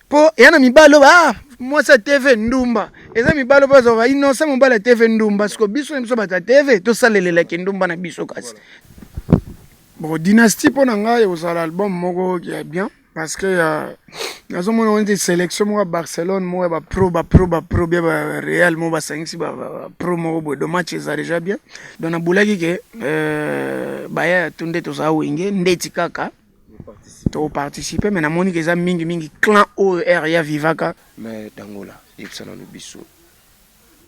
Mpo eya na mibali oyo, ah, mwasi ya TV ndumba, eza mibali oyo bazwaka innocent, mobali ya TV ndumba. Siko biso na biso bato ya TV tosalelelaki ndumba na biso. Kasi bon, Dynastie mpo na ngai ekozala album moko ya bien, parce que nazomona ngo neti sélection moko ya Barcelone, moko ya bapro, bapro, bapro bia bareal moko, basangisi bapro moko boye. Donc match eza déjà bien. Donc nabulaki ke baya tu nde tozala Wenge, ndeti kaka toparticipe, mais namoni ke eza mingimingi clan oyo r ya vivaka. Mais Dangola, yebisa nano biso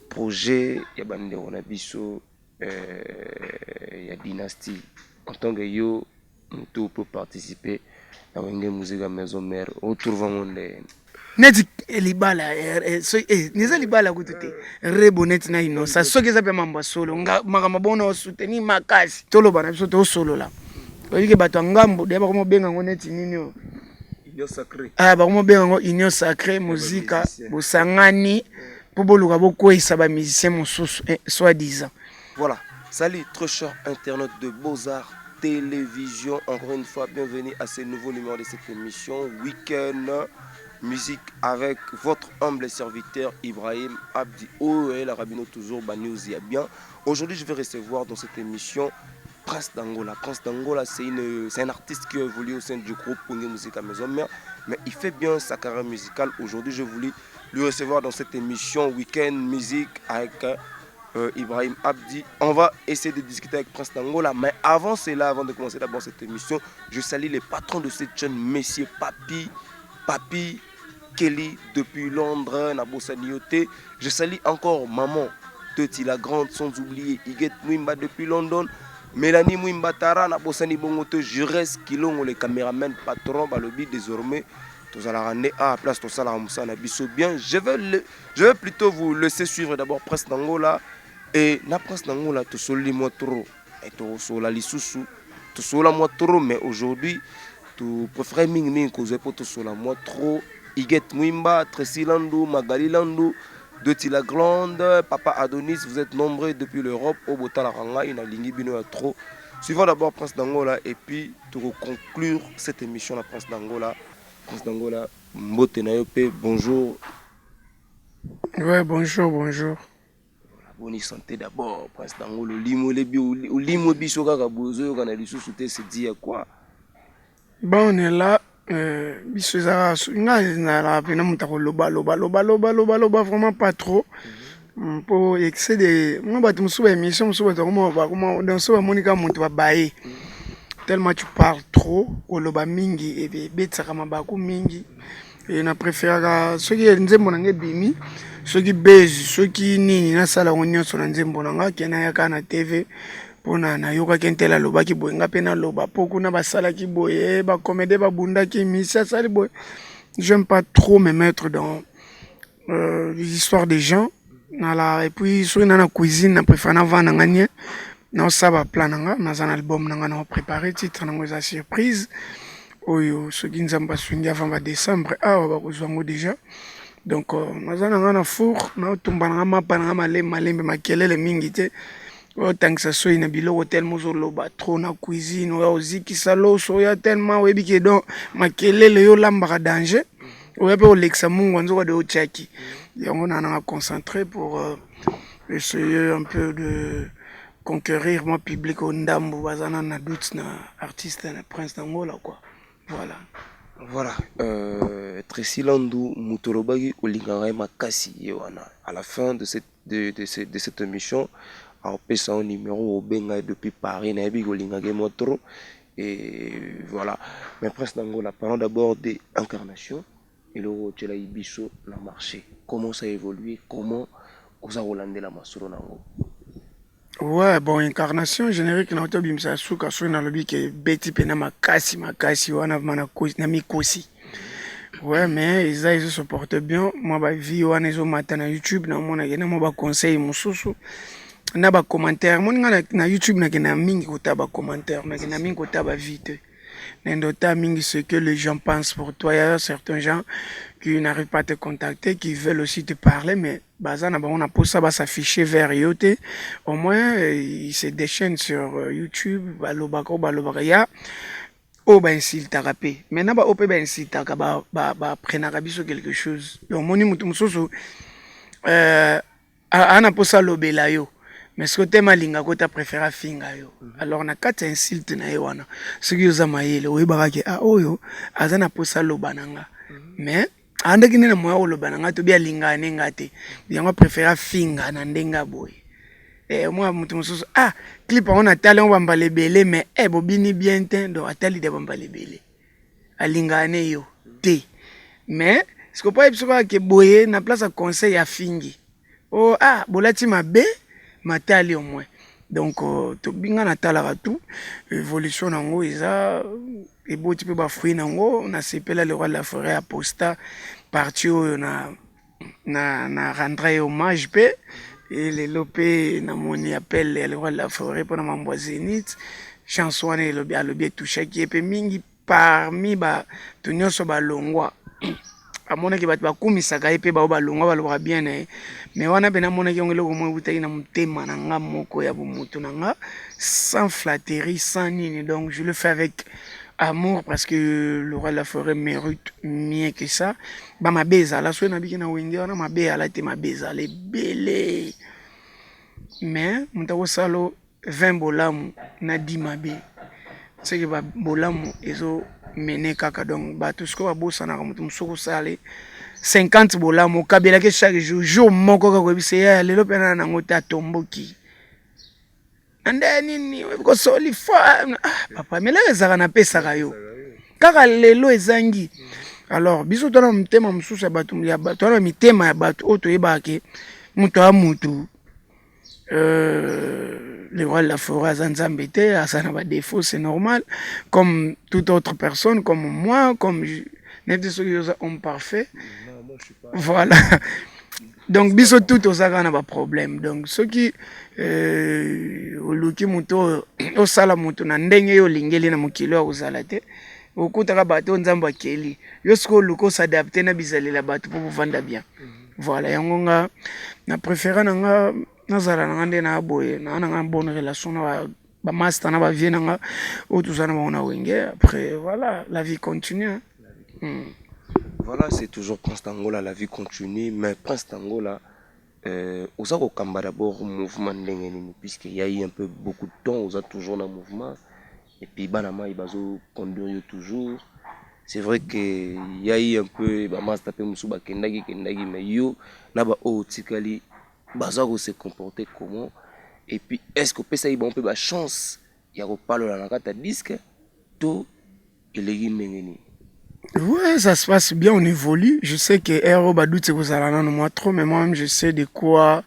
projet ya bandeko na biso ya Dynastie. En tant que yo moto peut participer na Wenge Musica Maison Mère, otrouve yango nde? Neti libala, eza libala kutu te. Rebo neti na Innocent, soki eza mpe mambo ya solo, makambo bona osoutenir makasi. Toloba na biso, tosolola, oyebi ke bato ya ngambo deya bakoma obenga yango neti nini oyo? Bakoma obenga yango union sacrée muzika, bosangani mpo boluka bokweyisa bamusicien mosusu, soi disant. Voilà. Salut, très chers internautes de Beaux-Arts Télévision. Encore une fois, bienvenue à ce nouveau numéro de cette émission Week-end Musique avec votre humble serviteur Ibrahim Abdi. Oh, et la Rabino toujours, ba news y a bien. Aujourd'hui, je vais recevoir dans cette émission Prince d'Angola. Prince d'Angola, c'est un artiste qui a évolué au sein du groupe Wenge Musica Maison Mère, mais il fait bien sa carrière musicale. Aujourd'hui, je voulais lui recevoir dans cette émission Week-end Musique avec Ibrahim Abdi. On va essayer de discuter avec Prince d'Angola. Mais avant cela, avant de commencer d'abord cette émission, je salue les patrons de cette chaîne, Messieurs Papi, Papi Kelly depuis Londres, nabosani yo te. Je salue encore maman Toti la Grande, sans oublier Huguette Mwimba depuis London. Mélanie Mwimba Tara, nabosani bongo te, Jures Kilongo, le caméraman patron, balobi désormais tozalaka nde a place, tosalaka mosala na biso bien. Je vais plutôt vous laisser suivre d'abord Prince d'Angola. Et na Prince d'Angola tosololi mwa trop et tosola lisusu, tosola mwa trop, mais aujourd'hui topréféré mingimingi kozwa mpo tosola mwa trop. Huguette Mwimba, Tracy Landou, Magali Landou, Doti la Grande, Papa Adonis, vous êtes nombreux depuis l'Europe, oyo botalaka ngai, nalingi bino ya trop. Suivons d'abord Prince d'Angola et puis pour conclure cette émission, la Prince d'Angola. Prince d'Angola, mbote na yo pe, bonjour. Ouais, bonjour, bonjour. Bonne santé d'abord, Prince d'Angola. Olimo lebi, olimo biso kaka bozo yoka na lisusu te, c'est dit à quoi? Bon, on est là. Biso ezalaka ngai nazalaka mpena moto akoloba loba loba loba loba loba, vraiment pas trop, mpo excès de mwa bato mosusu, baémission mosusu, bato bakoma donc so bamoni kaka moto babaye tellement tu parles trop, koloba mingi ebetisaka mabaku mingi. E na préféraka soki nzembo na ngai ebimi, soki base, soki nini, nasala yango nyonso na nzembo na nga, ke nayaka na TV mpona nayokaki ntele alobaki boye, nga mpe naloba mpo kuna basalaki boye, bacomédie babundaki, misi asali boye. J'aime pas trop me mettre dans les histoires des gens nala. Et puis soki na cuisine, na préfère navanda nga nie, naosala baplan na nga. Naza na album na nga na préparé, titre nango eza Surprise, oyo soki Nzambe asungi, avant badécembre awa bakozwa yango déjà. Donc naza na nga na four, naotumba na nga mapa na nga malembe malembe, makelele mingi te. Oyo otangisa soi na biloko, tellement ozoloba trop na cuisine, oya ozikisa loso, oya tellement oyebi ke donc makelele oyo olambaka danger, oya mpe kolekisa mungu nzoka de otiaki yango. Na nanga concentré pour essayer un peu de conquérir moi public oyo ndambo baza na doute na artiste na Prince d'Angola, quoi, voilà. Voilà, Tracy Landou, moto olobaki olingaka ye makasi, ye wana. À la fin de cette émission, apesa yo numéro, obenga ye depuis Paris. Nayebi kolingaka ye mwa trop et voilà. Mais Prince d'Angola, parlons d'abord de Incarnation, eloko otielaki biso na marché. Comment ça évolue? Comment oza kolandela masolo nango? Ouais, bon, Incarnation, générique na otobimisa suka, soki nalobi ke beti mpena makasi makasi wana, na mikosi. Ouais, mais eza ezosupporte bien mwa bavie wana, ezomata na YouTube. Namonake na mwa baconseil mosusu na bacommentaire. Moni nga na YouTube, nakenda mingi kotala bacommentaire, nakenda mingi kotala bavie te, nenda mingi ce que les gens pensent pour toi. Il y a certains gens qui n'arrivent pas à te contacter, qui veulent aussi te parler, mais baza na bango na posa bas'afficher vers yo te. Au moins ils se déchaînent sur YouTube, balobaka oyo balobaka ya. Oyo ba insultaka pe mais na ba oyo pe ba insultaka ba ba apprenaka biso quelque chose. Donc omoni mutu mosusu aza na posa alobela yo mais soki teme alingaka yo te a prefere afinga yo. Alors na kati ya insulte na ye wana soki yo oza mayele oyebaka ke ah oyo aza na posa aloba na nga mais andaki nde na moyen ya koloba na nga to bien alingaka nde nga te yango a prefere afinga na ndenge ya boye. Omona mutu mosusu ah clip yango natali yango ba mbala ebele mais eh bobini bien te donc atali dejà ba mbala ebele alingaka ne yo te mais sikoyo po ayebisa yo kaka ke boye na place ya conseil afingi oh ah bolati mabe matali au moins donc nga natalaka tout evolution nango eza eboti pe ba fruits nango nasepela le roi de la foret aposta partie oyo na na rendra ye hommage pe et lelo pe namoni appel ya le roi de la foret pona mambo ya zenith chance wana elobi alobi etouchaki ye pe mingi parmi bato nyonso balongwa amonaki bato bakumisaka ye pe bao balongwa balobaka bien na ye mais wana pe namonaki yango eloko moko ewutaki na motema na nga moko ya bomoto na nga sans flatterie sans nini donc je le fais avec amour parce que le roi de la forêt mérite mieux que ça. Ba mabe ezala soki nabiki na wenge wana mabe eyala te mabe ezala ebele mais moto akosala 20 bolamu na 10 mabe seke ba bolamu ezo mene kaka donc bato sikoyo babosanaka moto mosusu okosala 50 bolamu okabelaki chaque jour jour moko kaka oyebisa ye lelo mpe na nango te atomboki na nde nini kosoli fo ah, papa melaka ezalaka napesaka yo kaka lelo ezangi alors biso twana motema mosusu ya bato twana mitema ya bato oyo toyebaka ke moto ya motu le roi de la forêt aza nzambe te aza na badéfaut, c'est normal, comme toute autre personne, comme moi, comme neti soki oza homme parfait. Non, moi, je suis pas. Voilà, donc biso tout toza kaka na baproblème. Donc soki oluki moto oyo osala moto na ndenge yo olingeli na mokili oyo akozala te, okutaka bato oyo Nzambe akeli yo. Soki oluki os'adapter na bizaleli ya bato mpo bovanda bien, voilà. Yango nga na préféra na nga nazala na nga nde na boye naa na nga bonne relation na bamaster na bavieux na nga oyo toza na bango na wenge. Après, voilà, la vie continue. Voilà, c'est toujours Prince d'Angola, la vie continue. Mais Prince d'Angola, oza kokamba d'abord mouvement ndenge nini, puisqu'il y a eu un peu beaucoup de temps, oza toujours dans le mouvement, et puis bana mai bazo conduire yo toujours. C'est vrai que il y a eu un peu ba master pe musu bakendaki kendaki, mais yo na ba oyo tikali baza ko se comporter comment? Et puis est-ce que opesaki bango mpe ba chance ya kopalola na kati ya disque to eleki ndenge nini? Ouais, ça se passe bien, on évolue. Je sais que Aero Badou kozala nano moi trop, mais moi-même je sais de quoi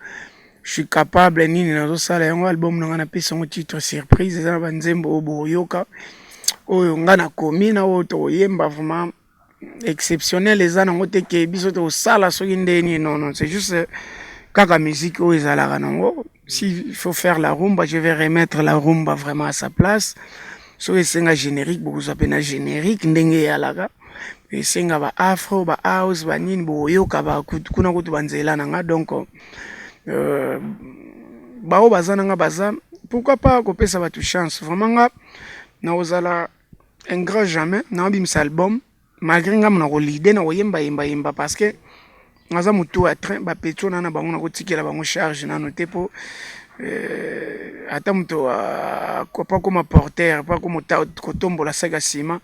je suis capable. Nini nazosala yango album na nga napesi yango titre Surprise. Eza na banzembo oyo boyoka oyo nga nakomi na oyo tokoyemba vraiment exceptionnel. Eza nango te ke biso tokosala soki nde nini, non non, c'est juste kaka musique oyo ezalaka nango. S'il faut faire la rumba, je vais remettre la rumba vraiment à sa place. Soki esenga générique, bokozwa mpe na générique ndenge eyalaka. Esenga ba afro, ba house, banini, bokoyoka kuna kutu banzela na nga. Donc bao baza na nga baza, pourquoi pas kopesa bato chance? Vraiment nga nakozala un grand jamais naobimisa album malgré ngambo na kolide na koyemba yemba yemba, parce que naza motu ya train bapetits na bango nakotikela bango charge nano te, mpo ata moto po akoma porteur, po akoma kotombola saki ya nsima,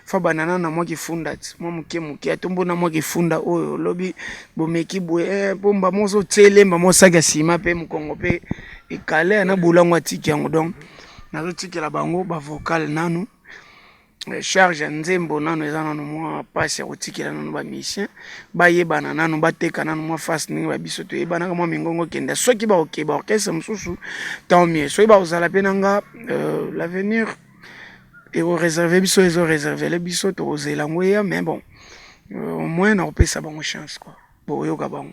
fa banana na mwa kifunda ti mwa moke moke atombona mwa kifunda oyo olobi bomeki boye mpo mba moso otiele mba mwa saki ya nsima mpe mokongo mpe ekale na bolango atiki yango. Donc nazotikela bango bavocal nanu charge ya nzembo nano eza nano mwa mpasi ya kotikela nano bamusicien bayebana nano bateka nano mwa face ndenge babiso toyebanaka mwa mingongo kenda. Soki baoke baorchestre mosusu, tant mieux. Soki bakozala mpe na nga, l'avenir ekoréserver biso, ezoréservele biso, tokozela yango eya. Mais bon, au moins nakopesa bango chance quoi, bokoyoka bango.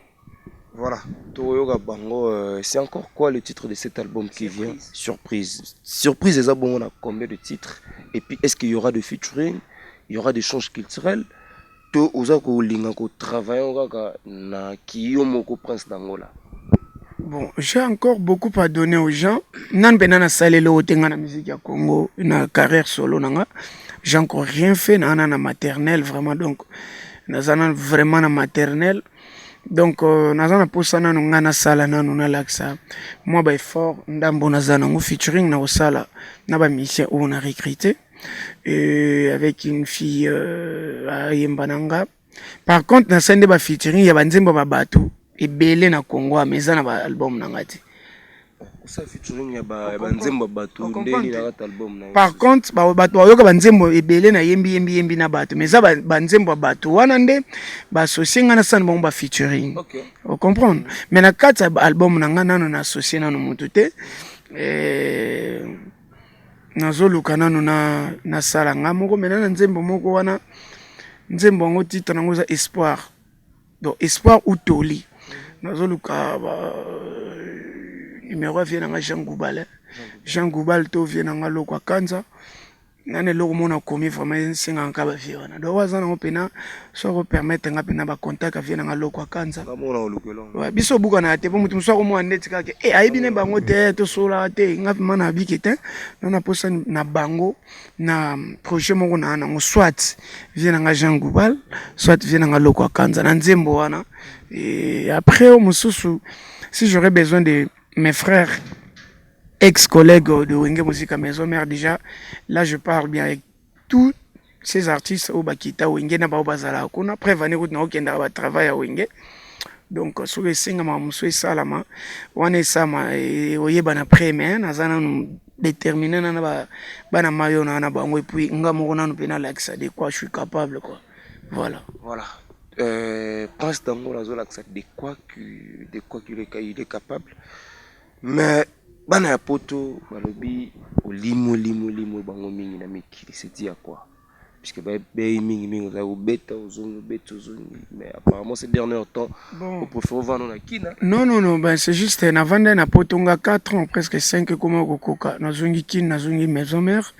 Voilà, tokoyoka bango. C'est encore quoi le titre de cet album qui vient? Surprise. Surprise, eza bongo na combien de titres? Et puis est-ce qu'il y aura de featuring? Il y aura des changes culturels? To oza kolinga kotravailler kaka na kiyo moko Prince d'Angola? Bon, j'ai encore beaucoup à donner aux gens. Nanu mpe na nasaleli oyo te nga na musique ya Congo na carrière solo na nga. J'ai encore rien fait na na maternelle vraiment. Donc naza na vraiment na maternelle. Donc naza na posa nanu nga nasala nanu, nalakisa mwa baeffort ndambo naza nango. Featuring na kosala na bamusicien oyo na recruté et avec une fille ayemba na nga. Par contre, nasali nde bafeaturing ya banzembo ya babato ebele na Congo, mais eza na baalbum na nga te. Osala featuring ya banzembo ya bato ndeni na kati album na? Par contre, bato bayoka banzembo ebele na yembi, yembi, yembi na bato, mais eza banzembo ya bato wana nde baassocier ngai, nasala bango bafeaturing. Ocomprendre? Mais na kati ya album na ngai, nano na associé nano motu te. Nazoluka nano nasala nga moko. Mena na nzembo moko wana, nzembo yango titre nango eza Espoir. Donc Espoir ou Toli, nazoluka numéro ya vieux na nga Jean Goubal, Jean Goubal to vieux na nga Loko Akanza. Nani eloko moko nakomi vraiment esengaka kaka bavieux wana. Donc aza nango mpena so akopermettre nga mpena bacontact ya vieux na nga Loko Akanza. Biso obukana te, mpo moto mosusu akomona ndeti kaka e ayebi ne bango te, tosolaka te. Nga vraiment nabiki te na naposa na bango na projet moko na nango, soit vieux na nga Jean Goubal, soit vieux na nga Loko Akanza na nzembo wana. Et après oyo mosusu, si j'aurais besoin de mes frères, ex-collègues de Wenge Musica Maison Mère, déjà là je parle bien avec tous ces artistes oyo bakita Wenge na bao bazalaka kuna. Preuve ane kutu naokendaka batravail ya Wenge. Donc soki esengama mosusu esalama wana, esama oyebana près. Mais naza nanu déterminé nana bana mayo na na bango, et puis nga moko nanu mpe nalakisa de quoi je suis capable, quoi. Voilà. Voilà, Prince d'Angola azolakisa de quoi qu'il est capable. Mais bana ya poto balobi olimo olimo olimo bango mingi na mikili. C'est ya quoi? Puisque bayei mingimingi ozali kobeta, ozongi, obeta, ozongi, mais apparemment ces derniers temps, bon, opréféré ovanda na Kina. Non, non, non, ben c'est juste navanda na poto nga 4 ans, presque 5 ekoma kokoka. Nazongi Kine, nazongi maison mère.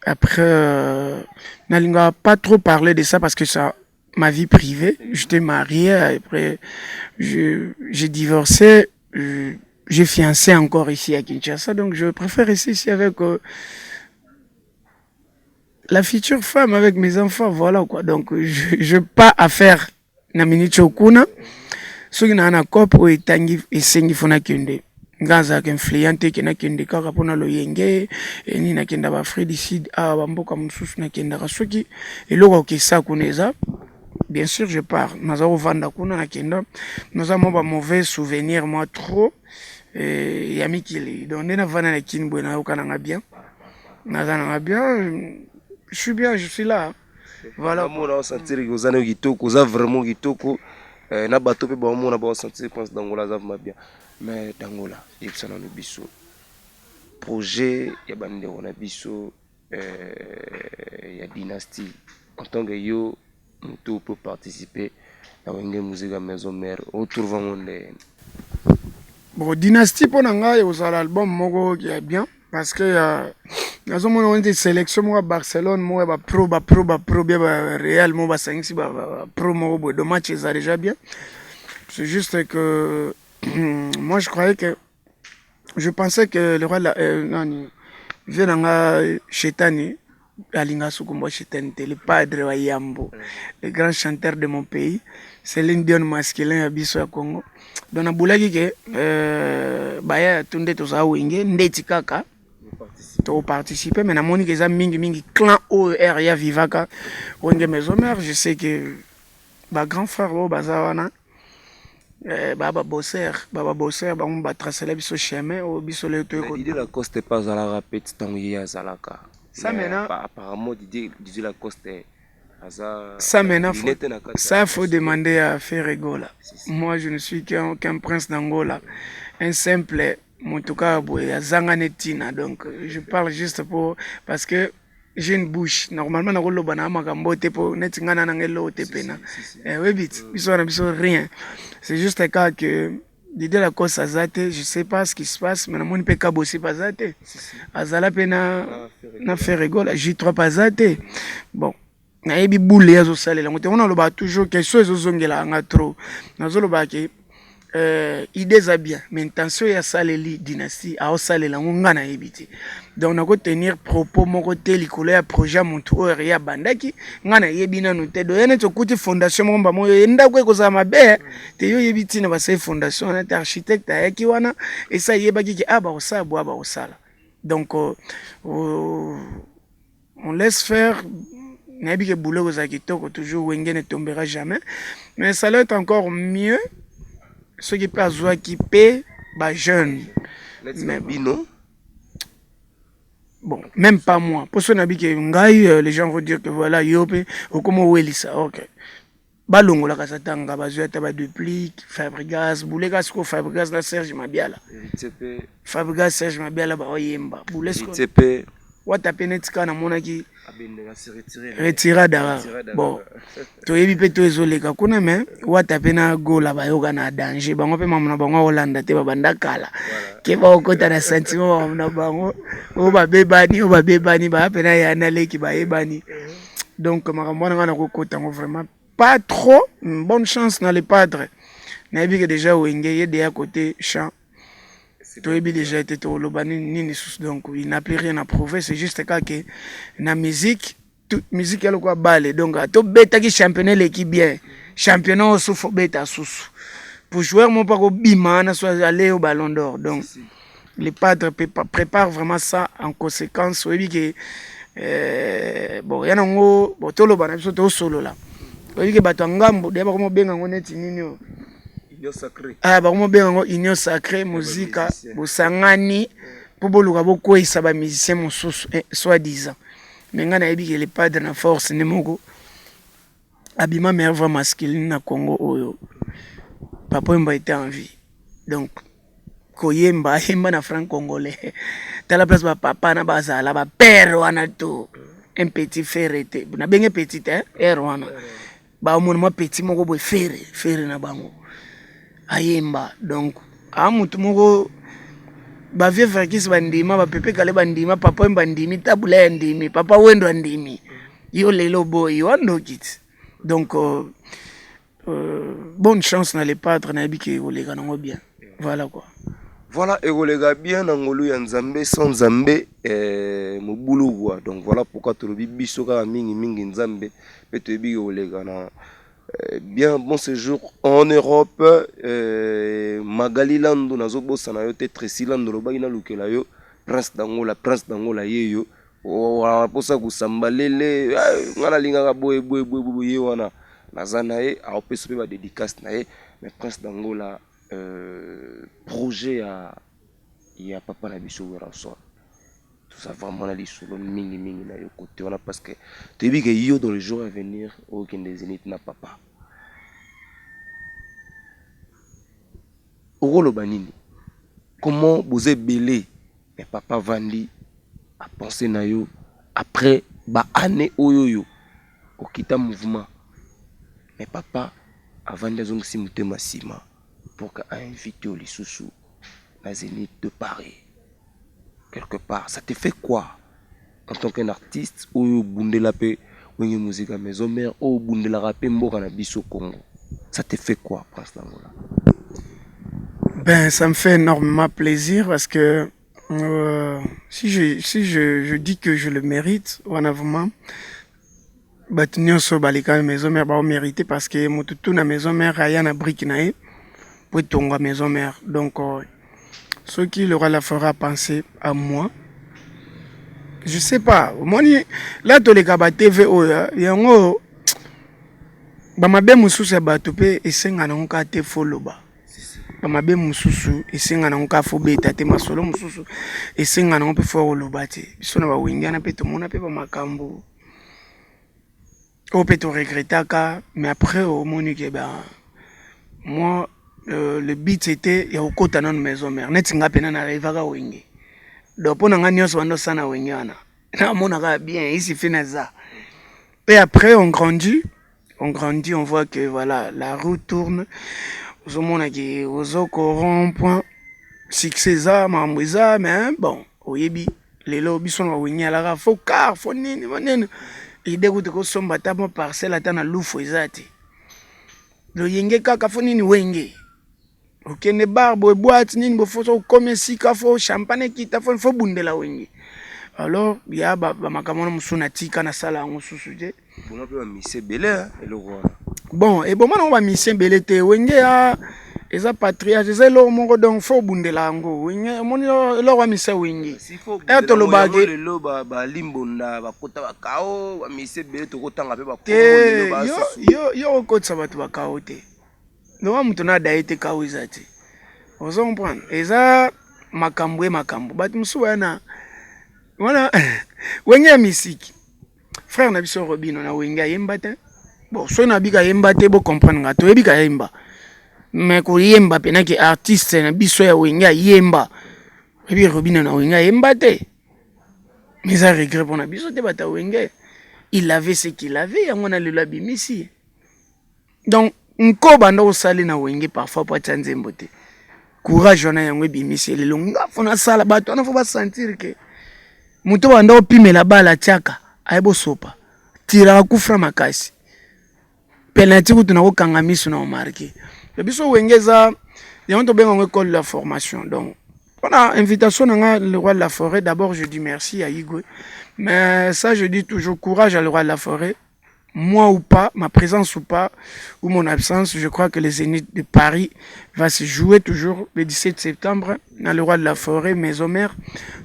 Après, nalingaka pas trop parler de ça parce que ça ma vie privée. J'étais marié, après j'ai divorcé, j'ai fiancé encore ici à Kinshasa, donc je préfère rester ici avec la future femme, avec mes enfants, voilà quoi. Donc je pas affaire na minute okuna. Soki na na cope oyo etangi esengi fo nakende, nga azalaka influent te ke nakende kaka mpona loyenge eni. Nakenda baAfrique du Sud awa, bamboka mosusu nakendaka. Soki eloko okesa kuna eza, bien sûr je pars. Naza kovanda kuna, nakenda, naza mwa bamauvais souvenir mwa trop ya mikili. Donc nde navanda na Kini boye, nayoka nanga bien, naza nanga bien, je suis bien, je suis là. Voilà. Omona osentir oza na kitoko, oza vraiment kitoko na bato mpe baomona, baosentir Prince d'Angola aza vraiment bien. Mais d'Angola, yebisa nano biso projet ya bandeko na biso ya Dynastie. En tant que yo moto peut participer na Wenge Musica Maison Mère, otrouve yango nde? Bon, Dynastie mpo na ngai ozala album moko ya bien parce que nazomona ngo neti sélection moko ya Barcelone, moko ya bapro, bapro, bapro bien, bareal moko basangisi bapro moko boye. Do match eza déjà bien. C'est juste que moi je croyais que je pensais que le roi nani, vieux na nga Shetani, alinga sukumba Shetani te, le padre wa Yambo, le grand chanteur de mon pays, Céline Dion masculin ya biso ya Congo. Donc nabulaki ke baya tu nde tozala Wenge ndeti kaka toparticipe, mais namoni ke eza mingimingi clan oyo r ya vivaka Wenge Maison Mère. Je sais que bagrand frère oyo baza wana, baa babosser, baa babosser, bango batracela biso chemin oyo biso lelo toyeko. Didier Lacoste mpe azalaka petit ntango ye azalaka. Ça maintenant, apparemment Didier Lacoste aza ça maintenant faut, ça faut demander à Ferre Gola. Moi je ne suis qu'un qu'un prince d'Angola, un simple moto kaka boye azanga neti na. Donc je parle juste pour parce que j'ai une bouche. Normalement nakoloba na makambo te mpo neti ngai na nanga eloko te pena oyebi ti biso wana biso rien. C'est juste kaka que Didier Lacoste aza te, je sais pas ce qui se passe, mais namoni mpe Kabosi mpe aza te, azala mpe na Ferre Gola, J3 mpe aza te. Bon, nayebi bule azosalela yango te. Ngo nalobaka toujours, question ezozongelaka nga trop. Nazolobaka ke Idée eza bien, mais intention ye asaleli dynastie, aosalela yango, nga nayebi te. Donc nakotenir propos moko te likolo ya projet ya motu oyo ye abandaki, nga nayebi nanu te. Donc ye neti okuti fondation moko mbamo oyo ndako ekozala mabe te, yo oyebi ntina basali fondation wana te. Architecte ayaki wana, esi ayebaki ke a bakosala boya bakosala. Donc on laisse faire. Nayebi ke boulot ekozala kitoko toujours, Wenge ne tombera jamais, mais ça allait être encore mieux soki mpe azwaki mpe bajeune. Mais bino? Bon, même pas moi, mpo so nayebi ke ngai, les gens vont dire que voilà, yo mpe okoma owelisa. Ok, balongolaka satanga, bazwi ata baduplique Fabrigas buleka sikoyo, Fabrigas na Serge Mabiala, Fabrigas, Serge Mabiala baoyemba bule. Sikoyo wata mpe neti kaka namonaki retirada. Bon, toyebi mpe to ezoleka kuna, mais wata mpe na Gola bayoka na danger. Bango mpe mama na bango akolanda te, babanda kala ke bakokɔta na sentiment. Mama na bango oyo babebani, oyo babebani, baya mpe na ya na leki bayebani. Donc makambo wana, ngai nakokɔta yango vraiment pas trop. Bonne chance na le padre. Nayebi ke déjà Wenge ye deya côté chant, toyebi déjà ete toloba nini lisusu. Donc il n'a plus rien à prouver, c'est juste kaka na musique, musique ya lokola bale. Donc tobetaki championnat, eleki bien championnat oyo, sufu obeta susu pour joueur mo mpa kobima wana so ale au Ballon d'Or. Donc le padre prépare vraiment ça en conséquence. Oyebi ke bon, ya nango, bon, toloba na biso, tosolola. Oyebi ke bato ya ngambo deya bakoma obenga yango neti nini oyo? Ah, bakoma obenga yango union sacrée, muzika bosangani mpo boluka bokweyisa bamusicien mosusu, eh, soi disant. Mais ngai nayebi ke le padre na force nde moko abima meilleure voix masculine na Congo oyo. Papa Wemba était en vie, donc koyemba ayemba na franc congolais. Tala place bapapa na bazala bapere wana to un petit Ferre te, nabenge petit te ere wana, baomona mwa petit moko boye, Ferre, Ferre na bango ayemba. Donc aa motu moko, bavieux Verckys bandima, bapepe kale bandima, papa Wemba andimi, Tabula ya ndimi, papa Wendo andimi. Yo lelo boye wandoki ti. Donc bonne chance na le padre. Nayebi ke koleka nango bien, voilà quoi. Voilà, ekoleka bien na ngolu ya Nzambe. Sans Nzambe, mobulu quoi. Donc voilà pourquoi tolobi biso kaka mingimingi Nzambe mpe toyebi koleka na bien. Bon séjour en Europe, Magali Lando, nazobosana yo te. Tracy Lando, olobaki nalukela yo Prince d'Angola. Prince d'Angola ye yo mposa kosamba lele, nga nalingaka boye boye boye boye. Ye wana naza na ye, aopesa mpe badédicace na ye. Mais Prince d'Angola, projet ya papa na biso Werrason, toza vraiment na lisolo mingimingi na yo kote wana, parce que toyebi ke yo dans le jour à venir okende Zénith na papa. Okoloba nini? Comment boza ebele, mais papa vandi apense na yo après baannée oyo oyo okita mouvement, mais papa avandi, azongisi motema nsima pour que ainvite yo lisusu na Zénith de Paris quelque part? Ça te fait quoi en tant qu'un artiste oyo obundela mpe Wenge Musica Maison Mère, oyo obundelaka mpe mboka na biso Congo? Ça te fait quoi, Prince d'Angola? Ben, ça me fait énormément plaisir parce que si je dis que je le mérite, wana vraiment bato nyonso baleka na Maison Mère baomérite, parce que motu tu na Maison Mère aya na brique na ye po etonga Maison Mère. Donc soki le roi la forêt a pensé à moi, je sais pas. Omoni la toleka ba TV oyo, yango bamabe mosusu ya bato mpe esenga nango kaka te fo loba. Bamabe mosusu esenga nango kaka fo beta te. Masolo mosusu esenga nango mpe fo koloba te. Biso na bawenge wana mpe tomona mpe bamakambo oyo mpe toregretaka. Mais après omoni ke ba moi, le but c'était ya kokota nanu Maison Mère. Neti nga mpena narêvaka Wenge, donc mpo na nga nyonso banda osala na Wenge wana namonaka bien, il suffit naza. Et après on grandit, on grandit, on voit que voilà, la roue tourne. Ozomona ke ozoko rond point, succès eza, makambo eza. Mais bon, oyebi lelo biso na bawenge alaka fo car fo nini fo nini, ide kutu kosomba ata mwa parcelle ata na lufu eza te. Loyenge kaka fo nini Wenge. Okende bar boye, boîte nini boye, faut okomi esika, faut champagne ekita, faut bundela Wenge. Alors ya bamakambo wana mosusu natika, nasala yango susu te. Eboma mpe bamusiciens ebele, eloko wana. Bon, eboma nango bamusiciens ebele te. Wenge ya eza patriarche, eza eloko moko, donc faut obundela yango. Wenge, omoni eloko ya misa Wenge e tolobaki lelo balimbonda bakota bakao, bamusiciens ebele tokotanga mpe. Te, yo okotisa bato bakao te. Loka moto na adaye te, kao eza te. Ozo comprendre? Eza makambo e makambo bato mosusu baya na wana. Wenge ya misiki, frère na biso Robino na Wenge ayemba te. Bon, soki nabika ayemba te, bocomprendre nga, toyebi kayemba, mais koyemba mpenaki artiste na biso ya Wenge ayemba, oyebi Robino na Wenge ayemba te. Mais eza regret mpona biso te, bato ya Wenge. Il avait ce qu'il avait, yango na lelo abimisi. Donc nko banda osali na Wenge, parfois po atia nzembo te, courage wana yango ebimisi lelo. Nga faut nasala, bato wana faut basentir ke moto banda opimela bala atiaka, aye bosopa tiraka kufra makasi, penalty kutu nakokanga miso na omarquer. Biso Wenge eza yango tobenga yango école de la formation. Donc mpona invitation na nga, le roi de la forêt, d'abord je dis merci à Igwe, mais ça je dis toujours courage à le roi de la forêt. Moi ou pas, ma présence ou pas, ou mon absence, je crois que les Zénith de Paris va se jouer toujours le 17 septembre dans le roi de la forêt, Maison Mère.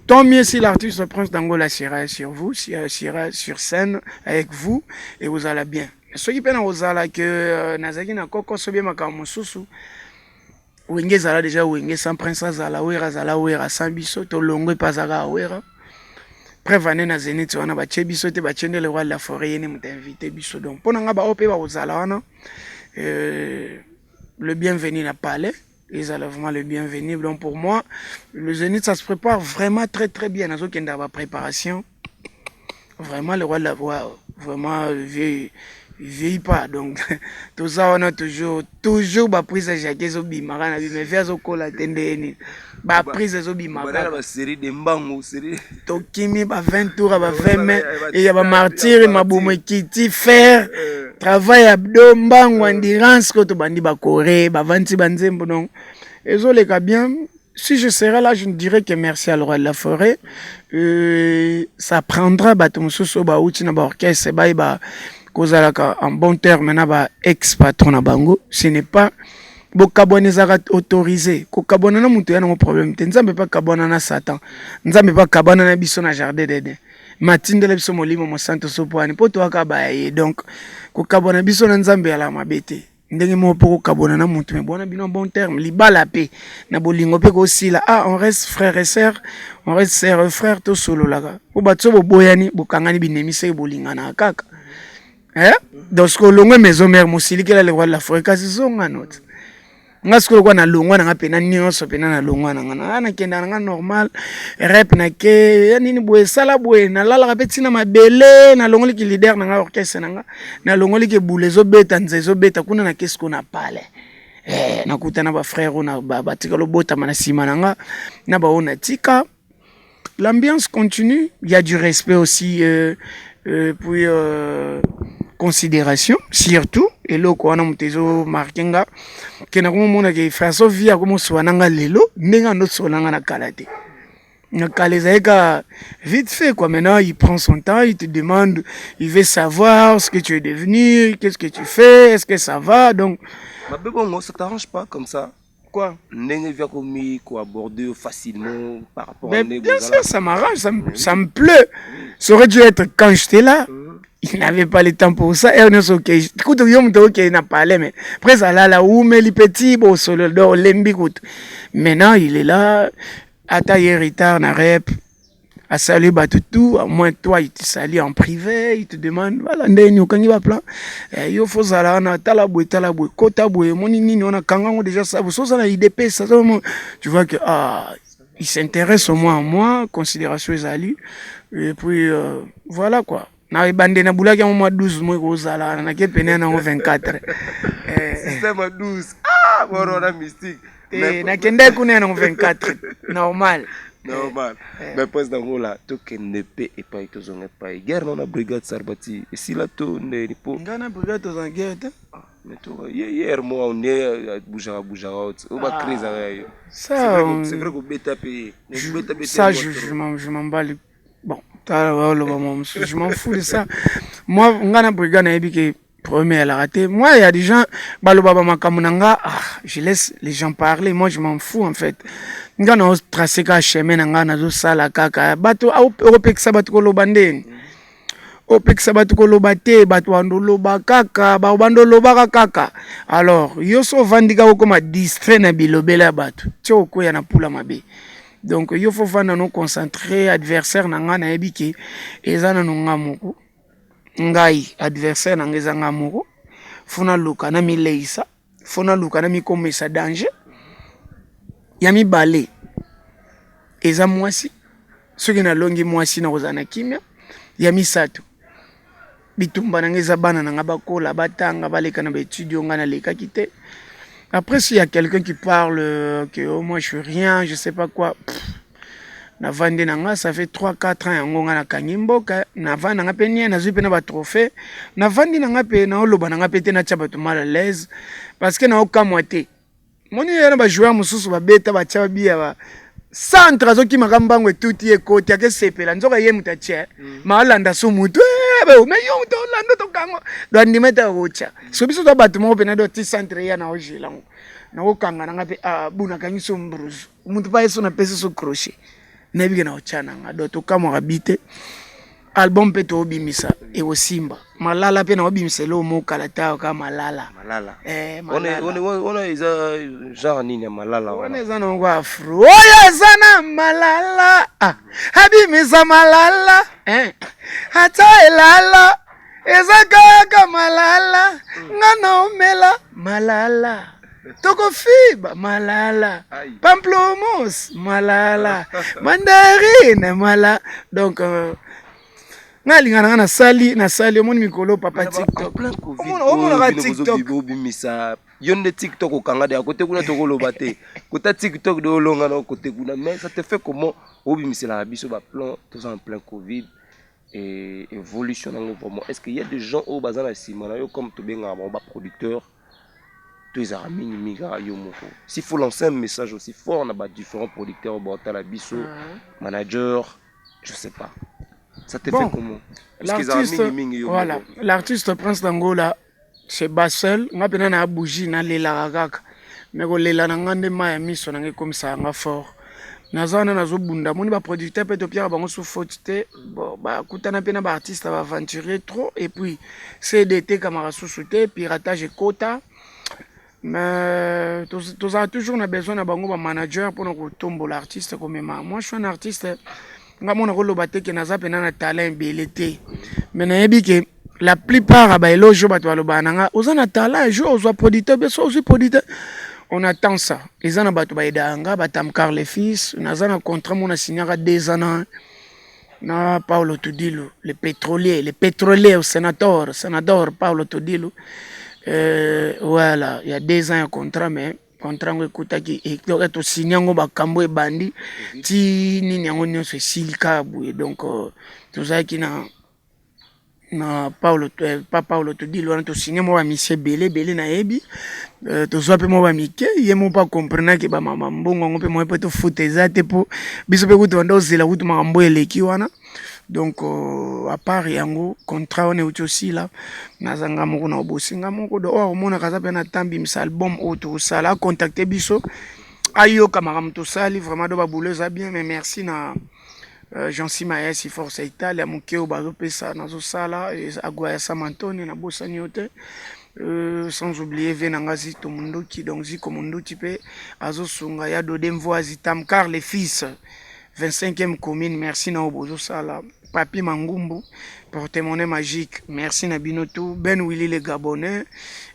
Tant mieux si l'artiste Prince d'Angola sera sur vous, sera sur scène avec vous et vous allez bien. Soki mpe na kozala ke nazalaki na kokoso bie makambo mosusu, Wenge ezala déjà Wenge sans Prince azala, Wera azala Wera sans biso. Tolongwe mpe azalaka Wera. Preuve ane na Zénith wana batie biso te, batie nde le roi de la forêt, ye nde moto invité biso. Donc mpo na nga, baoyo mpe bakozala wana, le bienvenu na palais, ezala vraiment le bienvenu. Donc pour moi, le Zénith, ça se prépare vraiment très très bien. Nazokendaka bapréparation. Vraiment, le roi de la voix, vraiment vieux, vieillit pas. Donc toza wana toujours, toujours baprise ya jacke ezobimaka na bima evi, azokola te. Ndenge nini baprise ezobimaka? Tokimi ba 20 tour ya ba 20 mai ya bamartyrs, mabumu ekiti, faire travail abdo, mbango, endurance ko tobandi bakore, bavandi banzembo. Donc ezoleka bien. Si je serais là, je ne dirais que merci à le roi de la forêt. Ça prendra bato mosusu oyo bauti na baorchestre bayeba kozalaka en bon terme na ba ex patron na bango. Ce n'est pas bokabwana, ezalaka autorisé kokabwana na moto ya nango problème te. Nzambe mpe akabwana na Satan, Nzambe mpe akabwana na biso na jardin d'Eden, matindela biso Molimo Mosanto so po wani mpo toyaka baya ye. Donc kokabwana biso na Nzambe yala mabe te. Ndenge moko mpo kokabwana na motu, me bwana bino bon terme, libala mpe na bolingo mpe kosila. Ah, on reste frère et sœur, on reste sœur et frère, tosololaka po bato so boboyani, bokangani binemi, seke bolinganaka kaka, eh? Donc sikoyo olongwe Maison Mère, mosilikela le roi de la forêt, kasi zonga note. Nga sikoyo lokwa nalongwa nanga mpena nyonso, mpena nalongwa nanga na nakenda nanga normal rep nake ya nini boye, esala boye, nalalaka mpe ntina mabele. Nalongoliki leader nanga, orchestre nanga nalongoliki, ebula ezobeta, nza ezobeta kuna, nake sikoyo na palais. Nakuta na bafrère oyo batikala obotama na nsima na nga na baoyo natika. L'ambiance continue, il y a du respect aussi, puis considération surtout. Eloko wana moto ezomarquer nga ke nakomomona ke façon vie akomosola na nga lelo, ndenge andosola nga na kala te. Na kala ezalaki ka vite fait, quoi. Maintenant, il prend son temps, il te demande, il veut savoir ce que tu es devenu, qu'est-ce que tu fais, est-ce que ça va. Donc Mabe bongo, ça t'arrange pas comme ça? Quoi? Ndenge via komi koaborder facilement par rapport à. Bien sûr, ça m'arrange, ça me plaît. Ça aurait dû être quand j'étais là. Il n'avait pas le temps pour ça. Et nyonso ok, kutu yo moto okei na palais, mais après alala, umeli petit bosolo, donc olembi kutu. Maintenant il est là, ata ye retard na rep, asali bato tout, au moins toi il te salue en privé, il te demande voilà ndenge nini okangi baplan, yo faut ozala wana, tala boye, tala boye, kota boye, omoni nini wana, kanga yango déjà, sa so oza na idps. Tu vois que ah, il s'intéresse au moins à moi, considération ezali. Et puis voilà quoi, na ebande nabulaki yango mwa 12 mois, ekozala nake pene nango 24. Système 12, ah boro wana mystique. Nakendaki kuna ya nango 24, normal. Normal. Mais président Ngola, tokende mpe epai, tozonga epai guerre na brigade Sarbati esila to ndeni po? Ngai na brigade toza guerre te. Mais toi, hier moi on est bougera bougera o ba crise ya yo. Ça c'est vrai ko beta pe beta beta. Ça je m'en bats les, bon, je m'en fous de ça. Moi, nga na brigade, nayebi ke premier alaka te. Moi, il y a des gens baloba ba makambo na nga, ah, je laisse les gens parler, moi je m'en fous en fait. Nga na tracer ka chemin na nga, nazosala kaka. Bato okopekisa bato koloba ndeni? Opekisa bato koloba te. Bato bandoloba kaka, bandolobaka kaka. Alors yo so ovandi kaka, okóma distrait na bilobela ya bato, ti okwea na pula mabe. Donc yo faut vanda no concentré. Adversaire na nga, nayebi ke eza nano nga moko. Ngai adversaire na nga eza nga moko. Faut naluka na mileisa, faut naluka na mikomisa danger. Ya mibale eza mwasi. Soki nalongi mwasi, nakozala na kimia. Ya misato, bitumba na nga eza bana na nga, bakola, batanga, baleka na baétude oyo nga nalekaki te. Après, s'il y a quelqu'un qui parle que oh, moi je suis rien, je sais pas quoi, navandi na nga, ça fait 3 4 ans yango nga nakangi mboka. Navandi na nga mpe nie, nazwi mpe na batrophée. Navandi na nga mpe naoloba na nga mpe te, natya bato mal à l'aise, parce que naokamwa te. Moni ye na bajoueur mosusu babeta, batya babiya ba centre, azokimaka mbango, etuti, ekoti, akesepela. Nzoka ye moto atie ma alanda so mutu, me yo moto olanda tokango do andima ete akotya. So biso to bato moko mpena do ti centre ya na ogela ngo, nakokanga nanga mpe bunakangi so mbrusu mutu mpa ye so napesi so crochet, nayebi ke na otya nanga. Do tokamwaka bi te. Album mpe toobimisa, ekosimba. Malala mpe naobimisa eloko mokala te kaka malala. Malala. Eh, wana eza genre nini ya malala? Wana eza nango afro oyo eza na malala. Ah, abimisa malala, eh. Ata elala eza kaka malala. Nga naomela malala, tokofiba malala, pamplemousse malala, mandarine mala. Donc nga alinga na nga, nasali nasali. Omoni mikolo papa TikTok, omonaka TikTok. Obimisa yo nde TikTok okanga de akote kuna, tokoloba te kota TikTok de olonga na kote kuna. Mais ça te fait comment obimiselaka biso baplan? Toza en plein Covid et évolution nango vraiment, est ce qu'il y a des gens oyo baza na nsima na yo, comme tobengaka bango baproducteur, to ezalaka mingimingi kaka yo moko? S'il faut lancer un message aussi fort na badifférents producteurs oyo baotala biso, manager, je sais pas, ça te bon, fait comment? L'artiste, voilà, l'artiste Prince d'Angola c'est bas seul. Nga mpena na bougie, nalelaka kaka, me kolela na nga nde mai ya miso na nga ekomisaka nga fort. Naza wana, nazobunda. Moni baproducteur mpe topiaka bango su faute te. Bon, bakutana mpe na baartiste baaventurier trop, et puis CD etekamaka susu te, piratage ekota. Mais tozala toujours na besoin na bango bamanager mpona kotombola artiste, komema. Moi je suis un artiste, nga mona koloba te ke naza mpena na talent ebele te, mais nayebi ke la plupart ya baéloge oyo bato balobaka na nga, oza na talent, jour ozwa producteur, biso ozwi producteur, on attend ça. Eza na bato bayedaka nga, batamcar le fils. Naza na contrat mo nasignaka 2 ans na Paulo Tudilo, le pétrolier, le pétrolier, sénateur, sénateur Paulo Tudilo. Voilà, il y a 2 ans ya contrat, mais contrat yango ekutaki, tosigne yango, bakambo ebandi ti nini yango nyonso esili kaka boye. Donc tozalaki na Paulo, pa Paulo Tudilo wana, tosigne mwa bamisi ebele ebele. Nayebi tozwa mpe mwa bamike, ye mo mpo akomprenaki bamama mbongo yango mpe mwa mpe tofuta eza te, mpo biso mpe kutu banda ozela kutu makambo eleki wana. Donc à part yango, contrat wana euti osila, naza nga moko na obosi nga moko. Do oyo akomonaka aza mpe na tambimisa album oyo tokosala, acontacte biso, ayoka makambo tosali. Vraiment, do babulo eza bien. Mais merci na Jean-Cy Mayesi, Force Italia, moke oyo bazopesa, nazosala agwa ya Sam Antoni, nabosani yo te. Sans oublier ve na nga Zito Munduki, donc Ziko Munduki mpe azosunga ya Dode Mvoazi, Tamcar le fils, 25e commune. Merci na oyo bozosala. Papi Mangumbu, porte-monnaie magique, merci na bino tout. Ben Willy le Gabonais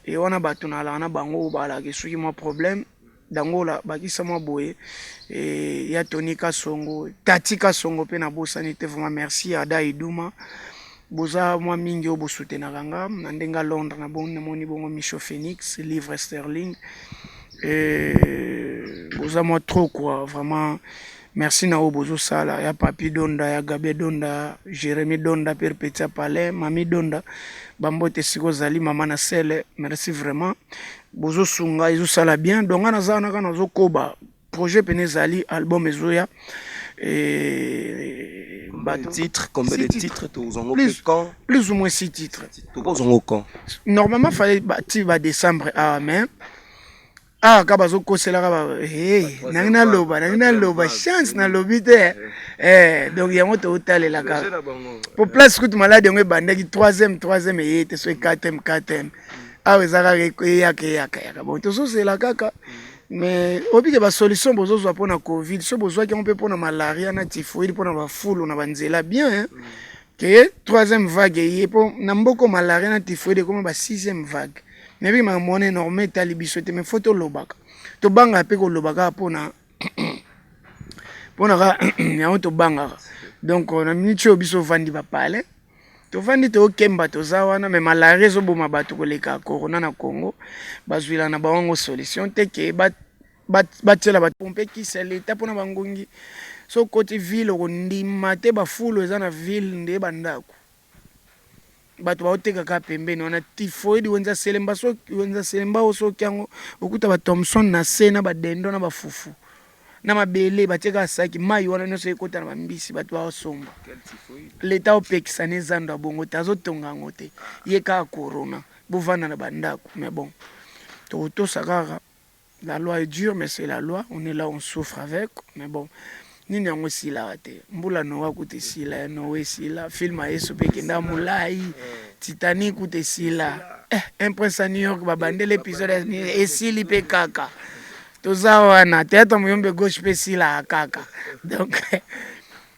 e wana, bato nalaka na bango oyo balaka soki mwa problème dangola, bakisa mwa boye e, ya Tony Kasongo, Tati Kasongo mpe nabosani te. Vraiment merci Ada Iduma, boza mwa mingi oyo bosutenaka nga na ndenge ya Londres. Na namoni bongo Micho Phoenix, livre sterling e, boza mwa trop quoi. Vraiment merci na oyo bozosala, ya Papi Donda, ya Gabe Donda, Jérémi Donda, Père Petia Palais, Mami Donda. Bambote esika ozali mama na sele, merci vraiment. Bozosunga ezosala bien. Donc nga naza wana kaka nazokoba projet pene ezali album ezoya. Et bato titres, combien de titres tozongo plus, quand? Plus ou moins 6 titres. Tokozongo quand? Normalement fallait ba ti ba décembre, ah, mais awa kaka bazokoselaka ba hey, nangi naloba chance nalobi te eh, donc yango totalelaka po place kutu maladi yango ebandaki troisième eye te, so quatrième awa eza kaka eyaka eyaka yaka. Bon, tozozela kaka, mais obike basolution bozozwa mpona Covid, so bozwaki yango mpe mpona malaria na typhoïde, mpona bafulu na banzela bien, hein? Ke troisième vague eye mpo na mboka malaria na typhoïde ekoma ba sixième vague. Nayebi makambo wana énorme etali biso te, mais faut tolobaka, tobangaka mpe koloba kaka mpona kaka yango tobangaka. Donc na miniti oyo biso ovandi bapale, tovandi, tookemba, toza wana, mais malaria ezoboma bato koleka corona na Congo. Bazwila na bango solution te ke batiela bato mpe kisi ya leta mpona bangungi. So okoti ville, okondima te, bafulu eza na ville nde bandako, bato baotekaka pembeni wana typhoïde, wenza Selemba. So wenza Selemba oyo, soki yango okuta bathomson na se na badendo na bafufu na mabele, batieka saki mai wana nyonso ekota na bambisi, bato baosomba. Leta opekisa na ezando ya bongo te, azotonga yango te, ye kaka corona, bovanda na bandako. Mais bon, tokotosa kaka. La loi est dure, mais c'est la loi. On est là, on souffre avec, mais bon, nini yango esilaka te. Mbula Noa kuta esila, ya Noa esila, film ya Yesu mpe ekenda molai, Titanic kuta esila, Un prince à New York babandeli épisode esili mpe kaka toza wana, théâtre Moyombe gauche mpe esilaka kaka. Donc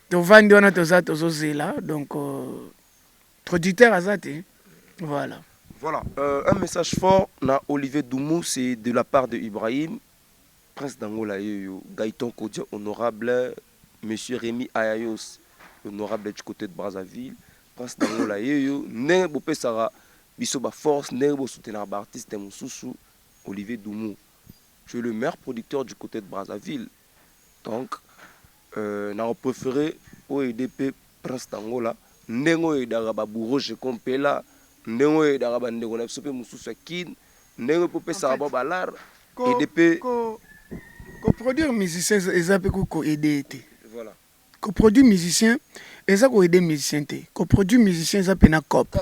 tovandi wana, toza tozozela. Donc producteur aza te, voilà. Voilà, un message fort na Olivier Doumou, c'est de la part de Ibrahim, Prince d'Angola, yo, Gaëtan Kodia, honorable, Monsieur Rémi Ayayos, honorable du côté de Brazzaville, Prince d'Angola, yo, ndenge bopesaka biso ba force, ndenge bosoutenir ba artiste mosusu, Olivier Doumou, tu es le meilleur producteur du côté de Brazzaville. Donc, na préféré OEDP Prince d'Angola, ndenge oyo edaka ba bourroche kompela, ndenge oyo edaka bandeko na biso mpe mosusu ya Kine, ndenge mpo opesaka bao balare ede mpe. Koproduire musicien eza mpe koaider te. Voilà. Koproduire musicien eza koaider musicien te. Koproduire musicien eza mpena cop,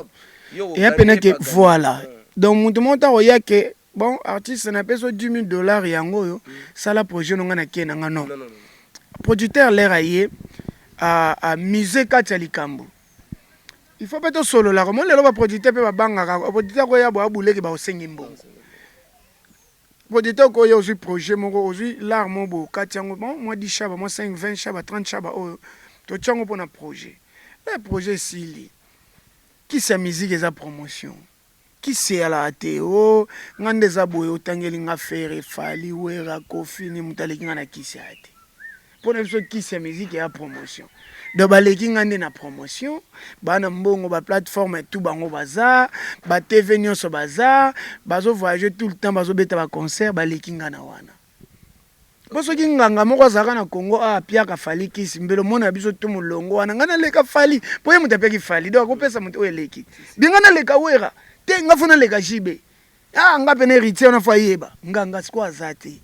eya mpena ke voilà. Donc moto moko ntango oya ke bon, artiste napesi yo 10 000 $, yango oyo sala projet no, nga na kie na nga, non. Producteur lere aye amise kati ya likambo, il faut mpe tosololaka mo. Lelo baproducteur mpe babangaka producteur koya boya buleki, baosengi mbongo. Producteur koya, ozwi projet moko, ozwi l'art moko boye, okati yango, bon, mwa 10 shaba, mwa 5, 20 shaba, 30 shaba oyo totia yango mpona projet. Le projet esili, kisi ya musique eza promotion, kisi eyalaka te. O nga nde eza boye, otangeli nga Ferre, Fally, Wera, Kofi, ni moto aleki nga na kisi aya te. Mpona biso kisi ya musique eya promotion. Donc baleki nga nde na promotion, baa na mbongo, baplateforme tout bango baza, batv nyonso baza, bazovoyage tout le temps, bazobeta baconcert, baleki nga na wana. Mpo soki nganga moko azalaka na Congo a apiaka Fally kisi, mbele omona biso to molongo wana. Ngai naleka Fally mpo ye moto apiaki Fally, donc akopesa moto oyo eleki bi. Ngai naleka Wera te, nga faut naleka JB. Ah, nga pene héritier wana faut ayeba nganga. Sikoyo aza te,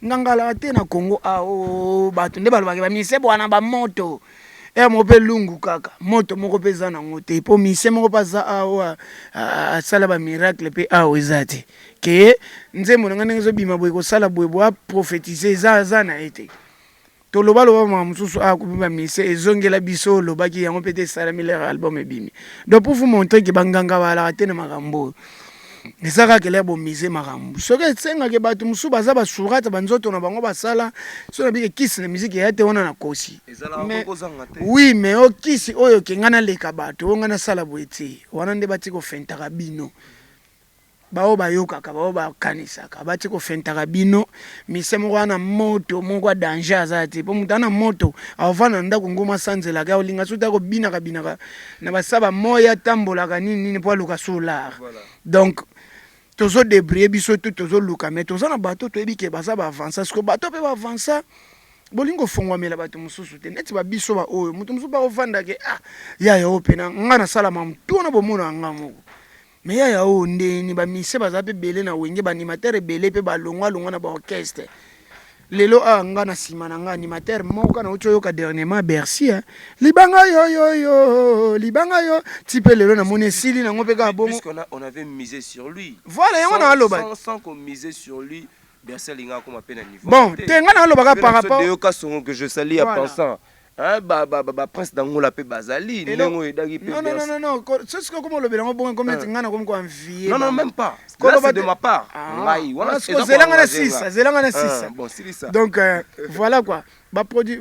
nganga alaka te na Congo. Ah, oh, bato nde balobaki bamise bwana bamoto ere moko mpe lungu kaka moto moko mpe eza nango te, mpo mise moko mpe aza awa asala bamiracle mpe awa eza te ke nzembo na ngai ndenge ezobima boye, kosala boye boye, aprophétise eza aza na ye te. Tolobaloba makambo mosusu awa kupi bamise ezongela biso, olobaki yango mpe te, esalami lere album ebimi. Donc pour vous montrer ke banganga balaka te na makambo oyo, eza kaka elere bomise makambo. Soki esengaka bato mosusu baza basurata banzoto na bango basala so na bike kisi na musique eya te, wana nakosi. Oui, mais o kisi oyo ke ngai naleka bato oyo, ngai nasala boye te, wana nde bati kofentaka bino. Bao bayokaka, bao bakanisaka, bati kofentaka bino. Mise moko wana moto moko ya danger aza te, mpo moto ana moto aovanda na ndako, ngoma asanzelaka, olinga soki akobinaka binaka na basaba moya, atambolaka nini nini mpo aluka solar. Donc tozodébrouiller biso tu, tozoluka, mais toza na bato toyebi ke baza baavança. Siko bato mpe baavança, bolingi kofongwamela bato mosusu te, neti babiso baoyo moto mosusu bakovandake. Ah, yaya oyo mpena nga nasalama motu wana, bomona nga moko. Mais yaya, oyo ndeni bamusiciens baza mpe ebele na Wenge, baanimateur ebele mpe balongwa longwa na baorchestre. Lelo awa nga na nsima na nga animateur moko nauti oyoka dernièrement Bercy, libanga yoyoyo, libanga yo ti mpe lelo namoni esili nango mpe kaka bongo. Puisqu'on a, on avait misé sur lui. Voilà, yango na aloba. Sans qu'on misait sur lui, Bercy alinga akoma mpe na niveau. Bon, te, nga na alobaka par rapport Deyoka Songo que je salue en pensant. Hein, ba Prince d'Angola mpe bazali ndenge oyo edaki mpe. Non, non, non, non, soki okoma olobela yango bongo, komi neti ngai nakomi koenvier. Non, non, même pas. Là, c'est de ma part. Ngai wana zelanga na sisa, zelanga na sisa. Bon, silisa. Donc voilà quoi, baproduit,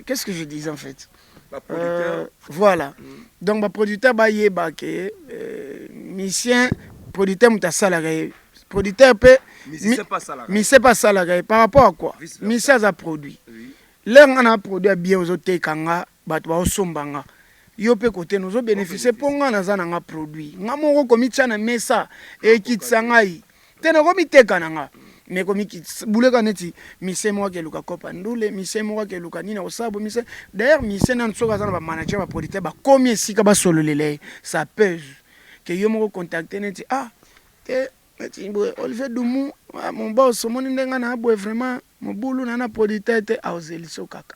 qu'est-ce que je disais en fait? Baproducteur. Voilà. Donc baproducteur bayeba ke musicien, producteur moto asalaka ye, producteur mpe musicien mpe asalaka ye. Par rapport à quoi? Musicien aza produit. L'heure nga na produit ya bien, ozoteka nga, bato baosomba nga, yo mpe kote ozobénéficie, mpo nga naza na nga produit nga moko. Komitia na mesa ekitisa ngai te, nakomiteka na nga, mais komibuleka neti mise moko akeluka kopa ndule, mise moko akeluka nini, akosala bo mise. D'ailleurs mise nanu, soki aza na bamanager, baproducteur bakomi esika basololela ye, ça pèse ke yo moko contacte neti ah te, neti boye Olivier Dumu, mon boss, omoni ndenge na boye, vraiment mobulu na producteur te, aozeli so kaka.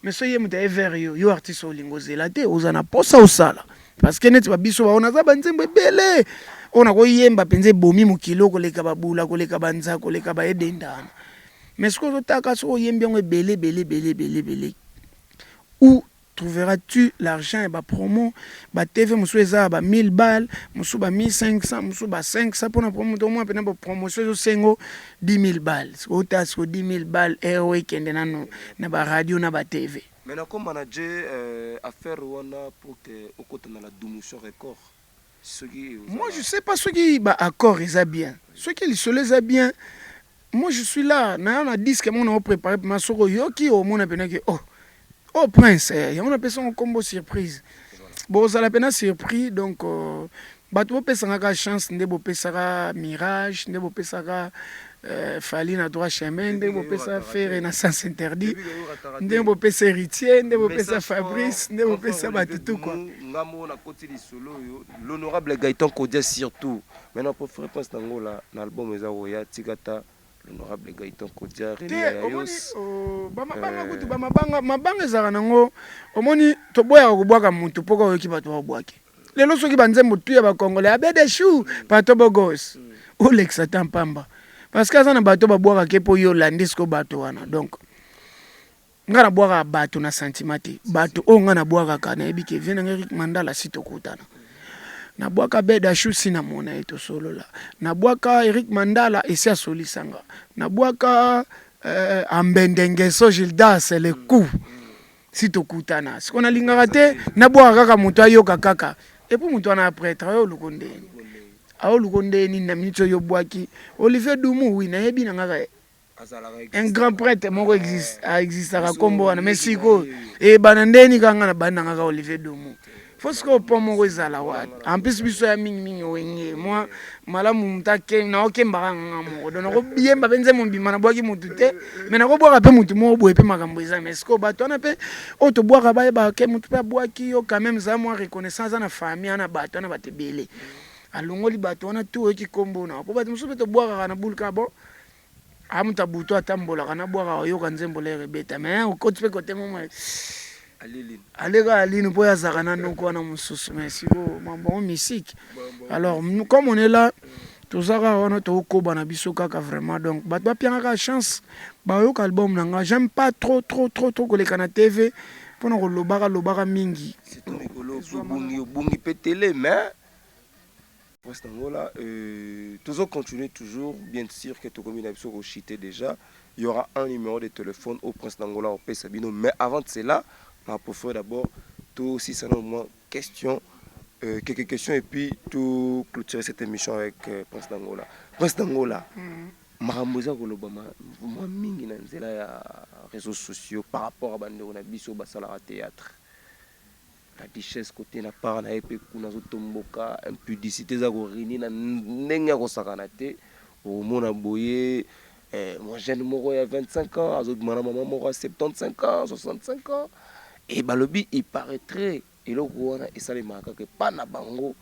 Mais so ye moto aye vers yo, yo artiste olinga ozela te, oza na posa osala, parce que neti babiso bao naza banzembo ebele oyo nakoyemba mpenza ebomi mokili, koleka babula, koleka banza, koleka baedendana. Mais soki ozotaka, soki oyembi yango ebele ebele ebele ebele ebele, où trouveras-tu l'argent ya bapromo, batv mosusu eza ya ba 1000 balles, mosusu ba 1500, mosusu ba 500 mpona promo? To mwa mpena bapromotion ezosengo 10 000 balles. Sikoyo ota siko 10 000 balles ere oyo ekende nano na baradio na batv. Maintenant, comme manager, affaire wana pour que okota na la Domotion Record, soki Moi, je sais pas soki baaccord eza bien, soki lisolo eza bien. Moi, je suis là na disque moko na opréparé mpema. Soki oyoki, omona mpena ke oh, oh, Prince, yango napesa ngo nkombo surprise, bozala mpena surpris. Donc bato bopesanga kaka chance, nde bopesaka Mirage, nde bopesaka Fally na droit chemin, nde bopesa Ferre na sens interdit, nde bopesa Héritier, nde bopesa Fabrice, nde bopesa bato tout quoi. Ngambo nakoti lisolo oyo, l'honorable Gaëtan Kodia surtout. Maintenant, pour faire Prince Nangola na album eza koya, tikata l'honorable Gaëtan Kodia. Te, omoni, bamabanga kutu, bamabanga, mabanga ezalaka nango. Omoni, toboyaka kobwaka motu mpoka oyoki bato babwake. Lelo soki banzembo tu ya bacongolais abede chou pato bogos, olekisa ta mpamba, parce que aza na bato babwakaka mpo yo olandi siko bato wana. Donc nga nabwakaka bato na sentiment te. Bato oyo nga nabwakaka, nayebi ke vie nanga Erik Mandala si tokutana, nabwaka Beda Shu, si namona ye tosolola, nabwaka Erik Mandala esi asolisanga, nabwaka Ambendengeso Gildas le coup si tokutana. Siko nalingaka te nabwaka kaka moto ayoka kaka, et puis moto wana aprêtre ayo oluko ndeni, aoluko ndeni na miniti oyo obwaki Olivier Dumu. Oui, nayebi na ngaka un grand prêtre moko aexistaka nkombo wana, mais sikoyo eyebana ndeni kaka nga na bandi na ngaka Olivier Dumu. Fo sikoyo po moko ezala wapi? En plus biso ya mingimingi Wenge, mwa malamu moto naokembaka nganga moko, donc nakoyemba mpe nzembo mbima, nabwaki motu te, mais nakobwaka mpe motu moko boye mpe makambo eza. Mais sikoyo bato wana mpe oyo tobwaka, bayebaka ke motu mpe abwaki yo quand même, za mwa reconnaissance, aza na famille, ana bato, ana bato ebele, alongoli bato wana tu oyoki nkombo na po bato mosusu mpe tobwakaka na bulka. Bon, amuta butu atambolaka, nabwaka, oyoka nzembo lere ebeta, mais okoti mpe kote momo aleka alini mpo oyo azalaka na noko wana mosusu. Mais sikoyo mambo musique, alors comme on est là, toza kaka wana, tokokoba na biso kaka vraiment. Donc bato bapiangaka chance, bayoka album na nga. J'aime pas trop trop trop trop koleka na TV mpona kolobaka lobaka mingi. Obungi, obungi mpe télé, mais Prince Nangola, toujours continuer, toujours bien sûr que tokomi na biso kochite déjà. Il y aura un numéro de téléphone au Prince Nangola opesa bino, mais avant de cela, on préfère d'abord tout si ça au moins question, quelques questions et puis tout clôturer cette émission avec Prince Nangola. Prince Nangola, makambo eza koloba mwa mingi na nzela ya réseaux sociaux par rapport à bandeko na biso basalaka théâtre, la duchesse côté na part na ye mpe kuna azotomboka, impudicité eza korini na ndenge ya kosakana te. Omona boye mwa jeune moko ya 25 ans azobima na mama moko ya 75 ans, 65 ans, e balobi il paraîtrait eloko wana esalemaka kaka epa na bango.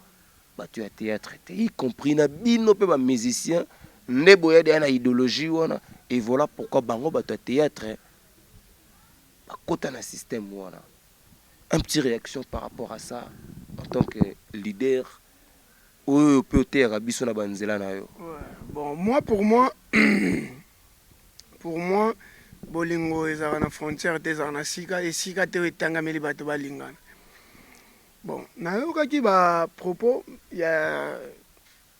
Bato ya théâtre te, y compris na bino mpe bamusicien nde boya deya na idéologie wana. Et voilà pourquoi bango bato ya théâtre bakota na système wana. Un petit réaction par rapport à ça en tant que leader oyo mpe oteyaka biso na banzela na yo. Ouais. Bon, moi, pour moi, bolingo ezalaka na frontière te, ezalaka na sika esika te oyo etangameli bato balingana. Bon, nayokaki bapropos ya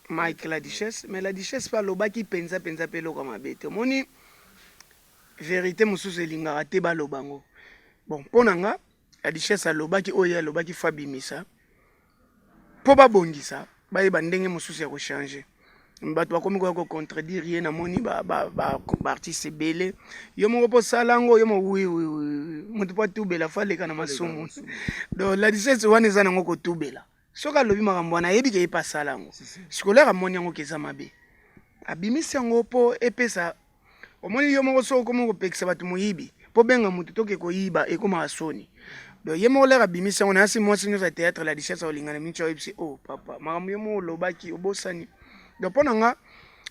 Mike La Duchesse, mais La Duchesse mpe alobaki mpenza mpenza mpe eloko ya mabe te. Omoni, vérité mosusu elingaka te baloba yango. Bon, mpo na nga, La Duchesse alobaki oyo ye alobaki, faut abimisa mpo babongisa, bayeba ndenge mosusu ya kochanger. Bato bakomi koya kocontredire ye. Namoni baartiste ebele, yo moko mpo sala yango yo mo. Oui, moto mpo atubela, faut aleka na masumu. Donc La Duchesse wana eza nango kotubela. Soki alobi makambo wana, ayebi ke ye mpe asala yango. Scolaire amoni yango ke eza mabe, abimisi yango mpo epesa. Omoni, yo moko soki okomi kopekisa bato moyibi, mpo benga motu toke koyiba, ekomaka soni. Donc ye moko lere abimisi yango, nayasi mwasi nyonso ya théâtre, La Duchesse olingana minti, oyebisi o oh, papa, makambo yo moko olobaki obosani. Donc mpo na nga,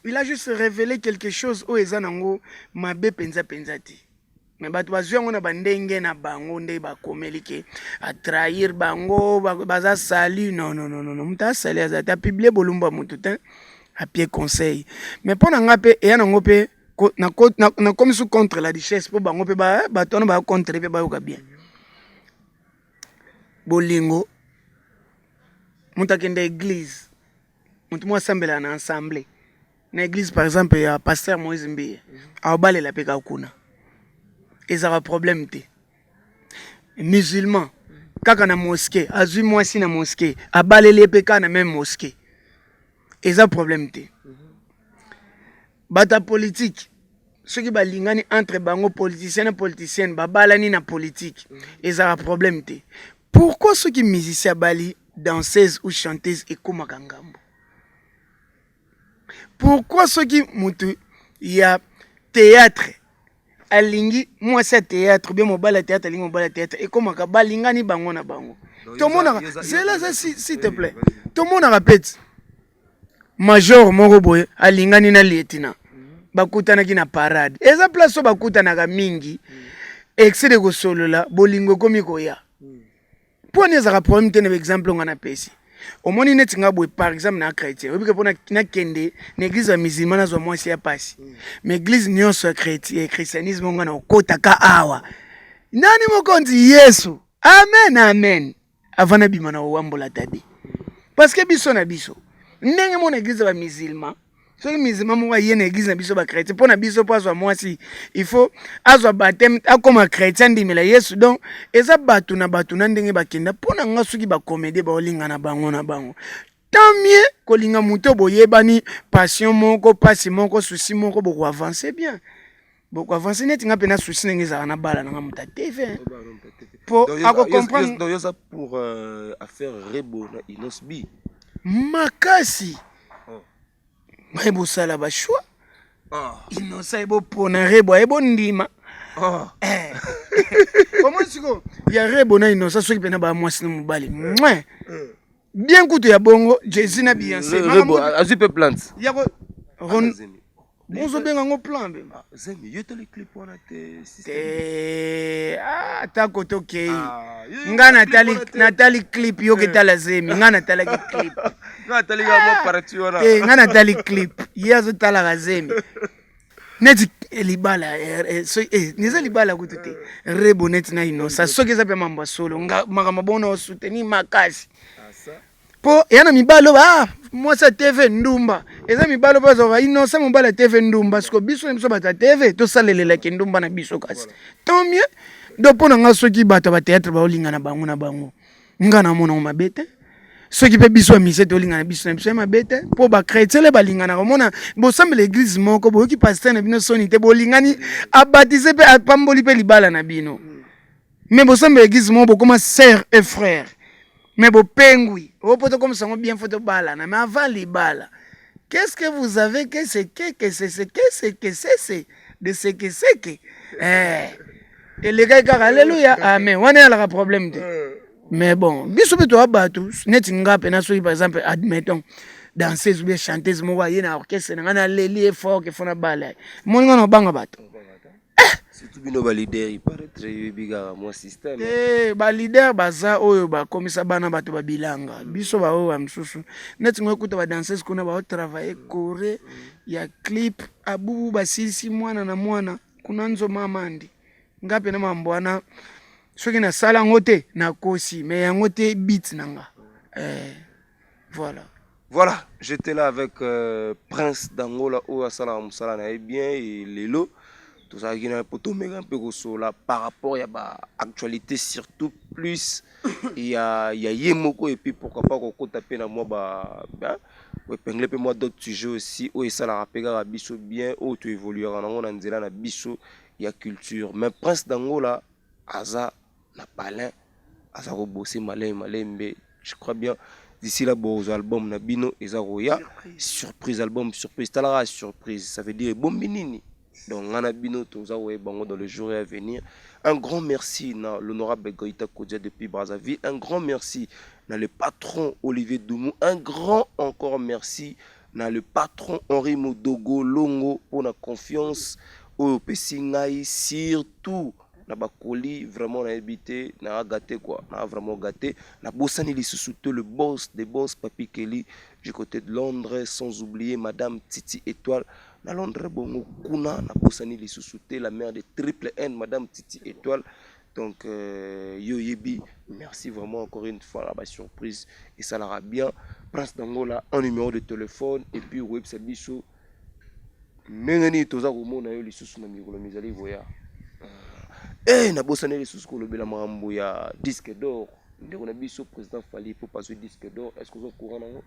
il a juste révélé quelque chose oyo eza nango mabe mpenza mpenza te, mais bato bazwi yango na bandenge na bango nde bakomeli ke atrahir bango, baza sali. Non, non, non, non, moto asali aza te, apublier bolumbu ya motu te, apie conseil. Mais mpo na nga mpe eya nango mpe nakomi su contre La Duchesse, mpo bango mpe bato wana baya contre mpe bayoka bien. Bolingo, moto akende église, moto moko asambelaka na assemblée na église, par exemple ya pasteur Moïse Mbiye, aobalela mpe kaka kuna, ezalaka problème te. Musulman kaka na mosquée, azwi mwasi na mosquée, abaleli ye mpe kaka na même mosquée, eza problème te. Bato ya politike soki balingani entre bango, politicien na politicienne, babalani na politike, ezalaka problème te. Pourquoi soki musicien abali danseuse ou chanteuse, ekomaka ngambo? Pourquoi soki motu ya théâtre alingi mwasi ya théâtre, bien mobali ya théâtre alingi mobali ya théâtre, ekomaka balingani bango na bango? Tomonaka, zela eza, s'il te plaît, tomonaka peti major moko boye alingani na lieutenant, bakutanaki na parade, eza place oyo bakutanaka mingi, excès de kosolola, bolingo ekomi koya. Mpo ani ezalaka problème te? Na baexemple nga napesi, omoni neti nga boye, par exemple na chrétien, oyebi ke mpo nakende na église ya musulman, nazwa mwasi ya pasi, mais église nyonso ya christianisme nga na okotaka awa, nani mokonzi? Yesu, amen, amen. Avant nabima na owambola tabe, parce que biso na biso ndenge mona église ya bamusulman, soki musulman moko aye na église na biso bachrétien, mpo na biso mpo azwa mwasi, il faut azwa baptême, akóma chrétien, andimela Yesu. Donc eza bato na bato na ndenge bakenda. Mpo na nga, soki bacomédie baolinga na bango na bango, tant mieux. Kolinga moto boyebani, passion moko, pasi moko, souci moko, bokoavance bien, bokoavance. Neti nga mpe na souci ndenge ezalaka na bala nanga moto ya TV mpo akocomprendre. Donc yoza pour affaire Rebo na Innoss'B? Makasi. Oh. Ngai bosala bachoix. Oh. Innocent ebopona Rebo, ayebondima. Oh. Eh. Omoni sikoyo ya Rebo na Innocent, soki mpena baya mwasi na mobali, mwe bien kutu ya bongo Jésus na Beyoncé. Rebo azwi mpe plante. Yako bozobenga yango plan be. Zemi yo tali clip wana te? Te, atako tokei, nga natali clip, yoki etala zemi, nga natalaki clip. Te, nga natali clip, ye azotalaka zemi neti libala. Eza libala kutu te, Rebo neti na Innocent. Soki eza mpe mambo ya solo, makambo bona osoutenir makasi, mpo eya na mibali oyo, ah, mwasi ya TV ndumba. Eza mibali oyo bazwaka Innocent mobali ya TV ndumba. Siko biso na biso bato ya TV tosalelelaki ndumba na biso, kasi tant mieux. Donc mpo na nga, soki bato ya batéâtre baolinga na bango na bango, nga namona ngo mabe te. Soki mpe biso ya mise tolingana biso na biso, ya mabe te, mpo bachrétien le balinganaka. Omona bosambela église moko, boyoki pasteur na bino soni te, bolingani, abatize mpe apamboli mpe libala na bino, mais bosambela église moko, bokoma sœur et frère, mais bopengwi oyo mpo tokomisa yango bien, faut tobalana. Mais avant libala, qu'est-ce que vous avez que c'est que c'est c'est que c'est que c'est de ce que c'est que, eh, elekaki kaka, alléluia, amen, wana eyalaka problème te. Mais bon, biso mpe toya bato neti nga mpena. Soki par exemple, admettons, danseuse ou bien chanteuse moko aye na orchestre na ngai, naleli ye fort ke fo na bala, moni nga na obanga bato. Surtout bino baleader, il paraître yoyebi kaka mwa système. Te, baleader baza oyo bakomisa bana bato babilanga. Biso baoyo ya mosusu neti ngo ekuta badanseuse kuna baotravaille choré ya clip abubu, basilisi mwana na mwana kuna nzoma amandi. Nga mpena mambo wana, soki nasala yango te, nakosi, mais yango te but na nga. Voilà. Voilà, j'étais là avec Prince d'Angola oyo asalaka mosala na ye bien. Et lelo tozalaki na po tomeka mpe kosola par rapport ya baactualité, surtout plus ya ye moko, et puis pourquoi pas kokota mpe na mwa ba koépingler mpe mwa d'autres sujets aussi oyo esalaka mpe kaka biso bien, oyo toévoluaka nango na nzela na biso ya culture. Mais Prince d'Angola aza na palin, aza kobose malembe malembe. Je crois bien, d'ici là bozwa album na bino eza koya, surprise, album surprise. Talaka, surprise, ça veut dire ebombi nini. Donc nga na bino toza koyeba bango dans le jour à venir. Un grand merci na l'honorable Goïta Kodia depuis Brazzaville, un grand merci na le patron Olivier Doumou, un grand encore merci na le patron Henri Modogo Longo pour la confiance oyo opesi ngai, surtout na bakoli. Vraiment nayebi te, na gâté quoi, na vraiment gâté. Nabosani lisusu te le boss des boss, Papi Kelly, du côté de Londres, sans oublier madame Titi Étoile na Londres. Bongo kuna nabosani lisusu te la mère de Triple N, madame Titi Étoile. Donc yo yebi, merci vraiment encore une fois la basurprise esalaka bien. Prince d'Angola, un numéro de téléphone et puis oyebisa biso ndenge nini toza komona yo lisusu na mikolo mizali koya. Nabosani lisusu kolobela makambo ya disque d'or. Ndeko na biso président Fally po azwi disque d'or, est ce que oza courant nango?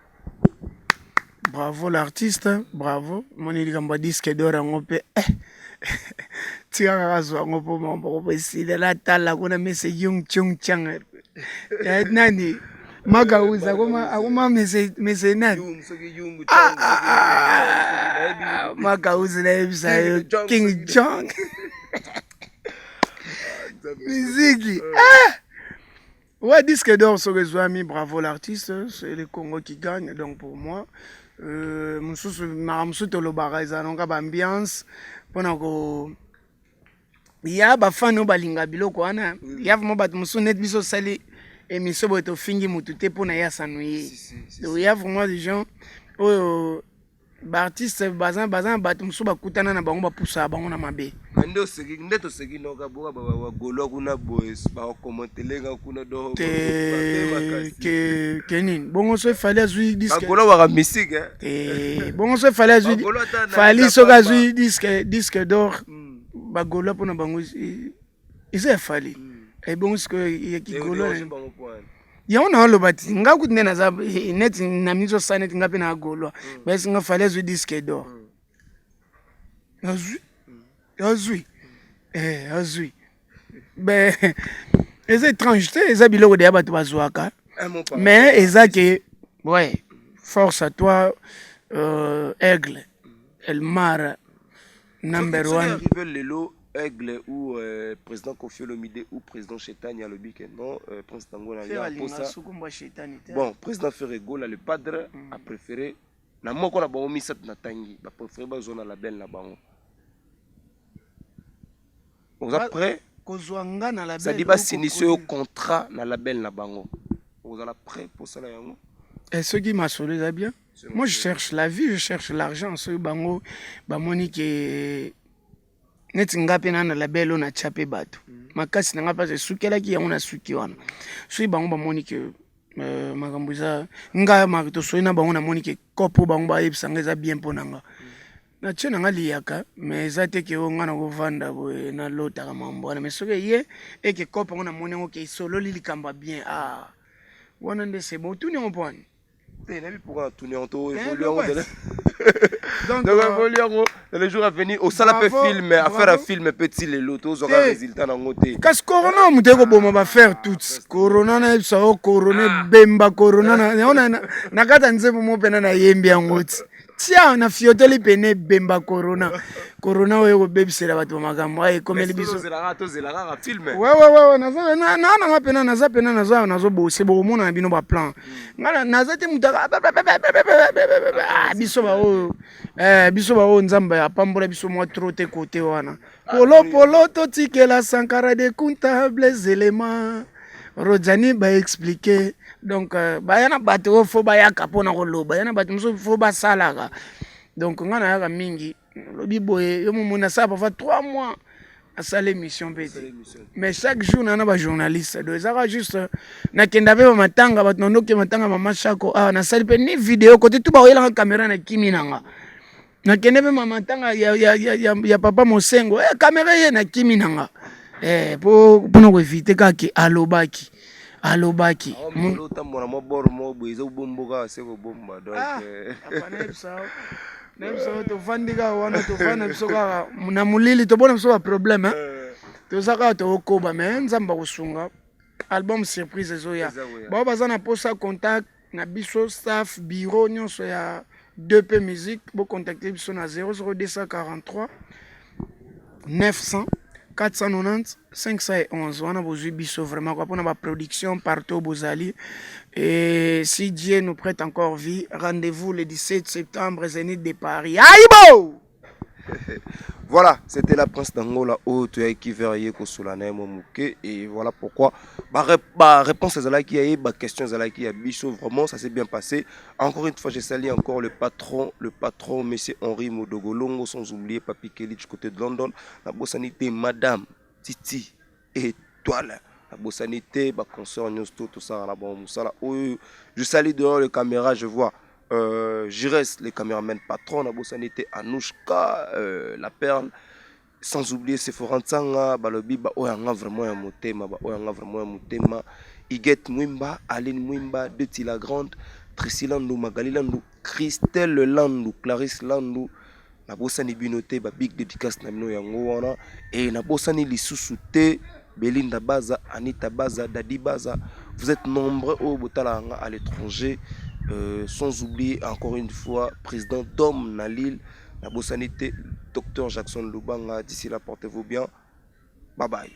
Bravo l'artiste, bravo. Moni likambo ya disque d'or yango mpe, tika kaka zwa yango mpo makambo mpo esila. Natala kuna mese yung chung chang nani Makauza akoma mese nani Makauza, nayebisa yo King Jong miziki. Ouais, disque d'or soki ezwami, bravo l'artiste, c'est le Congo qui gagne. Donc pour moi, mosusu makambo mosusu tolobaka ezala nonka baambiance mpona ko ya bafani oyo balinga biloko wana. Ya vraiment bato mosusu neti biso osali émission boye, tofingi motu te mpona ye asanu ye. Donc ya vraiment des gens oyo baartiste baza na bato mosusu bakutana na bango, bapusaka bango na mabe. Nde toseki noka boka bagolwa kuna boye, bakomentelenga kuna. Ke nini bongo so Fally azwi disque? Bagolwa baka mystique. Bongo so Fally azwi, Fally soki azwi disque d'or, bagolwa mpona bango eza ya Fally. Ebongo sikoyo ya kigolwa yango na oloba ti nga kutu nde naza neti na miso osala neti nga mpe na agolwa mais nga Fally azwi disque d'or, azwi be eza étrange te. Eza biloko deya bato bazwaka, mais eza ke ouais, force à toi, Aigle Elmara number one. Lelo Aigle ou président Koffi Olomide ou président Chetani alobi ke non, Prince d'Angola ya posa. Bon, président Ferre Gola le padre a préféré na moko na bango misato na tangi, bapréféré bazwa na label na bango. Oza prêt? Kozwa nga na label? C'est-à-dire basinisi oyo contrat na label na bango, ozala prêt posala yango? Et soki masolo eza bien, moi je cherche la vie, je cherche l'argent. Soki bango bamoni ke neti nga mpe na label oyo natya mpe bato makasi na nga mpasi esukelaki yango na suki wana, soki bango bamoni ke makambo eza nga tosoli na bango, namoni ke kopo bango bayebisa nga eza bien mpo na nga, natie na nga liyaka. Mais eza te ke oyo nga na kovanda boye nalotaka mambo wana. Mais soki eye eke kopo yango, namoni yango ke esololi likambo ya bien, ah wana nde c'est bon. Otuni yango mpo wani? Te, nayebi pourquoi natuni yango. To évolue yango, donc évolue yango dans les jours à venir. Osala mpe film, affaire ya film mpe ti lelo tozwaka résultat nango te. Kasi corona, moto ekoboma bafaire toutes. Corona, nayebisa o corona ebemba, corona yango na kati ya nzembo mo mpena nayembi yango ti. Tia na fiotoli pene bemba corona. Corona oyo kobebisela bato makambo aye ekomeli biso. Tozela kaka film. Ouais, naza na na na pena naza pena naza nazo bose bokomona na bino ba plan. Nga naza te mutu biso ba oyo eh biso ba oyo Nzambe apambola biso mwa trop te côté wana. Polo polo totikela Sankara de Kunta Blaise Elema. Rojani ba expliquer donc baya na bato oyo fo bayaka mpona koloba ya na bato mosusu fo basalaka donc nga nayaka mingi lobi boye yo momoni nasala parfois 3 mois asala émission mpe te, mais chaque jour naa na bajournaliste. Donc ezaka juste nakenda mpe bamatanga, bato nandoke matanga mama Chako awa, nasali mpe ni video kote tu bakoyelanga caméra na kimi nanga. Nakende mpe mamatanga ya papa Mosengo, caméra ye na kimi nanga po mpona koéviter kaka alobaki alobaki. Otambola mwa boro moko boye, eza kobomboka se kobomba donc. Nayebisa, tovandi kaka wana, tovandi na biso kaka na molili, tobona biso baproblème, toza kaka tokokoba, mais Nzambe akosunga. Album surprise ezoya. Bao baza na posa contact na biso, staff, bureau nyonso ya 2P Musique, bocontacte biso na 00243 900 490 511. Wana bozwi biso vraiment quoi, mpona baproduction partout bozali. Et si Dieu nous prête encore vie, rendez-vous le 17 septembre, Zénith de Paris. Aïbo. Voilà, c'était la Prince d'Angola oyo toyaki vers ye kosola na ye mwa moke. Et voilà pourquoi ba réponse ezalaki ya ye, baquestion ezalaki ya biso. Vraiment, ça s'est bien passé. Encore une fois, je salue encore le patron, le patron monsieur Henri Modogolongo, sans oublier Papi Kelly du côté de London. Nabosani te madame Titi Étoile, nabosani te baconcert nyonso to tosala na bango mosala oyo. Je salue dehors le caméra, je vois Jires, le caméraman patron, nabosani te Anouchka, la perle, sans oublier Sephora Ntsanga, balobi ba oyo yanga vraiment ya motema, ba oyo yanga vraiment ya motema, Iget Mwimba, Aline Mwimba, Deti la Grande, Tracy Landou, Magali Landou, Christelle Landou, Clarisse Landou, nabosani bino te, ba big dédicace na bino yango wana. E nabosani lisusu te Belinda Baza, Anita Baza, Dadi Baza, vous êtes nombreux oyo botalaka nga à l'étranger, sans oublier encore une fois président Dom na Lille, nabosani te docteur Jackson Lubanga. D'ici là, portez-vous bien, bye bye.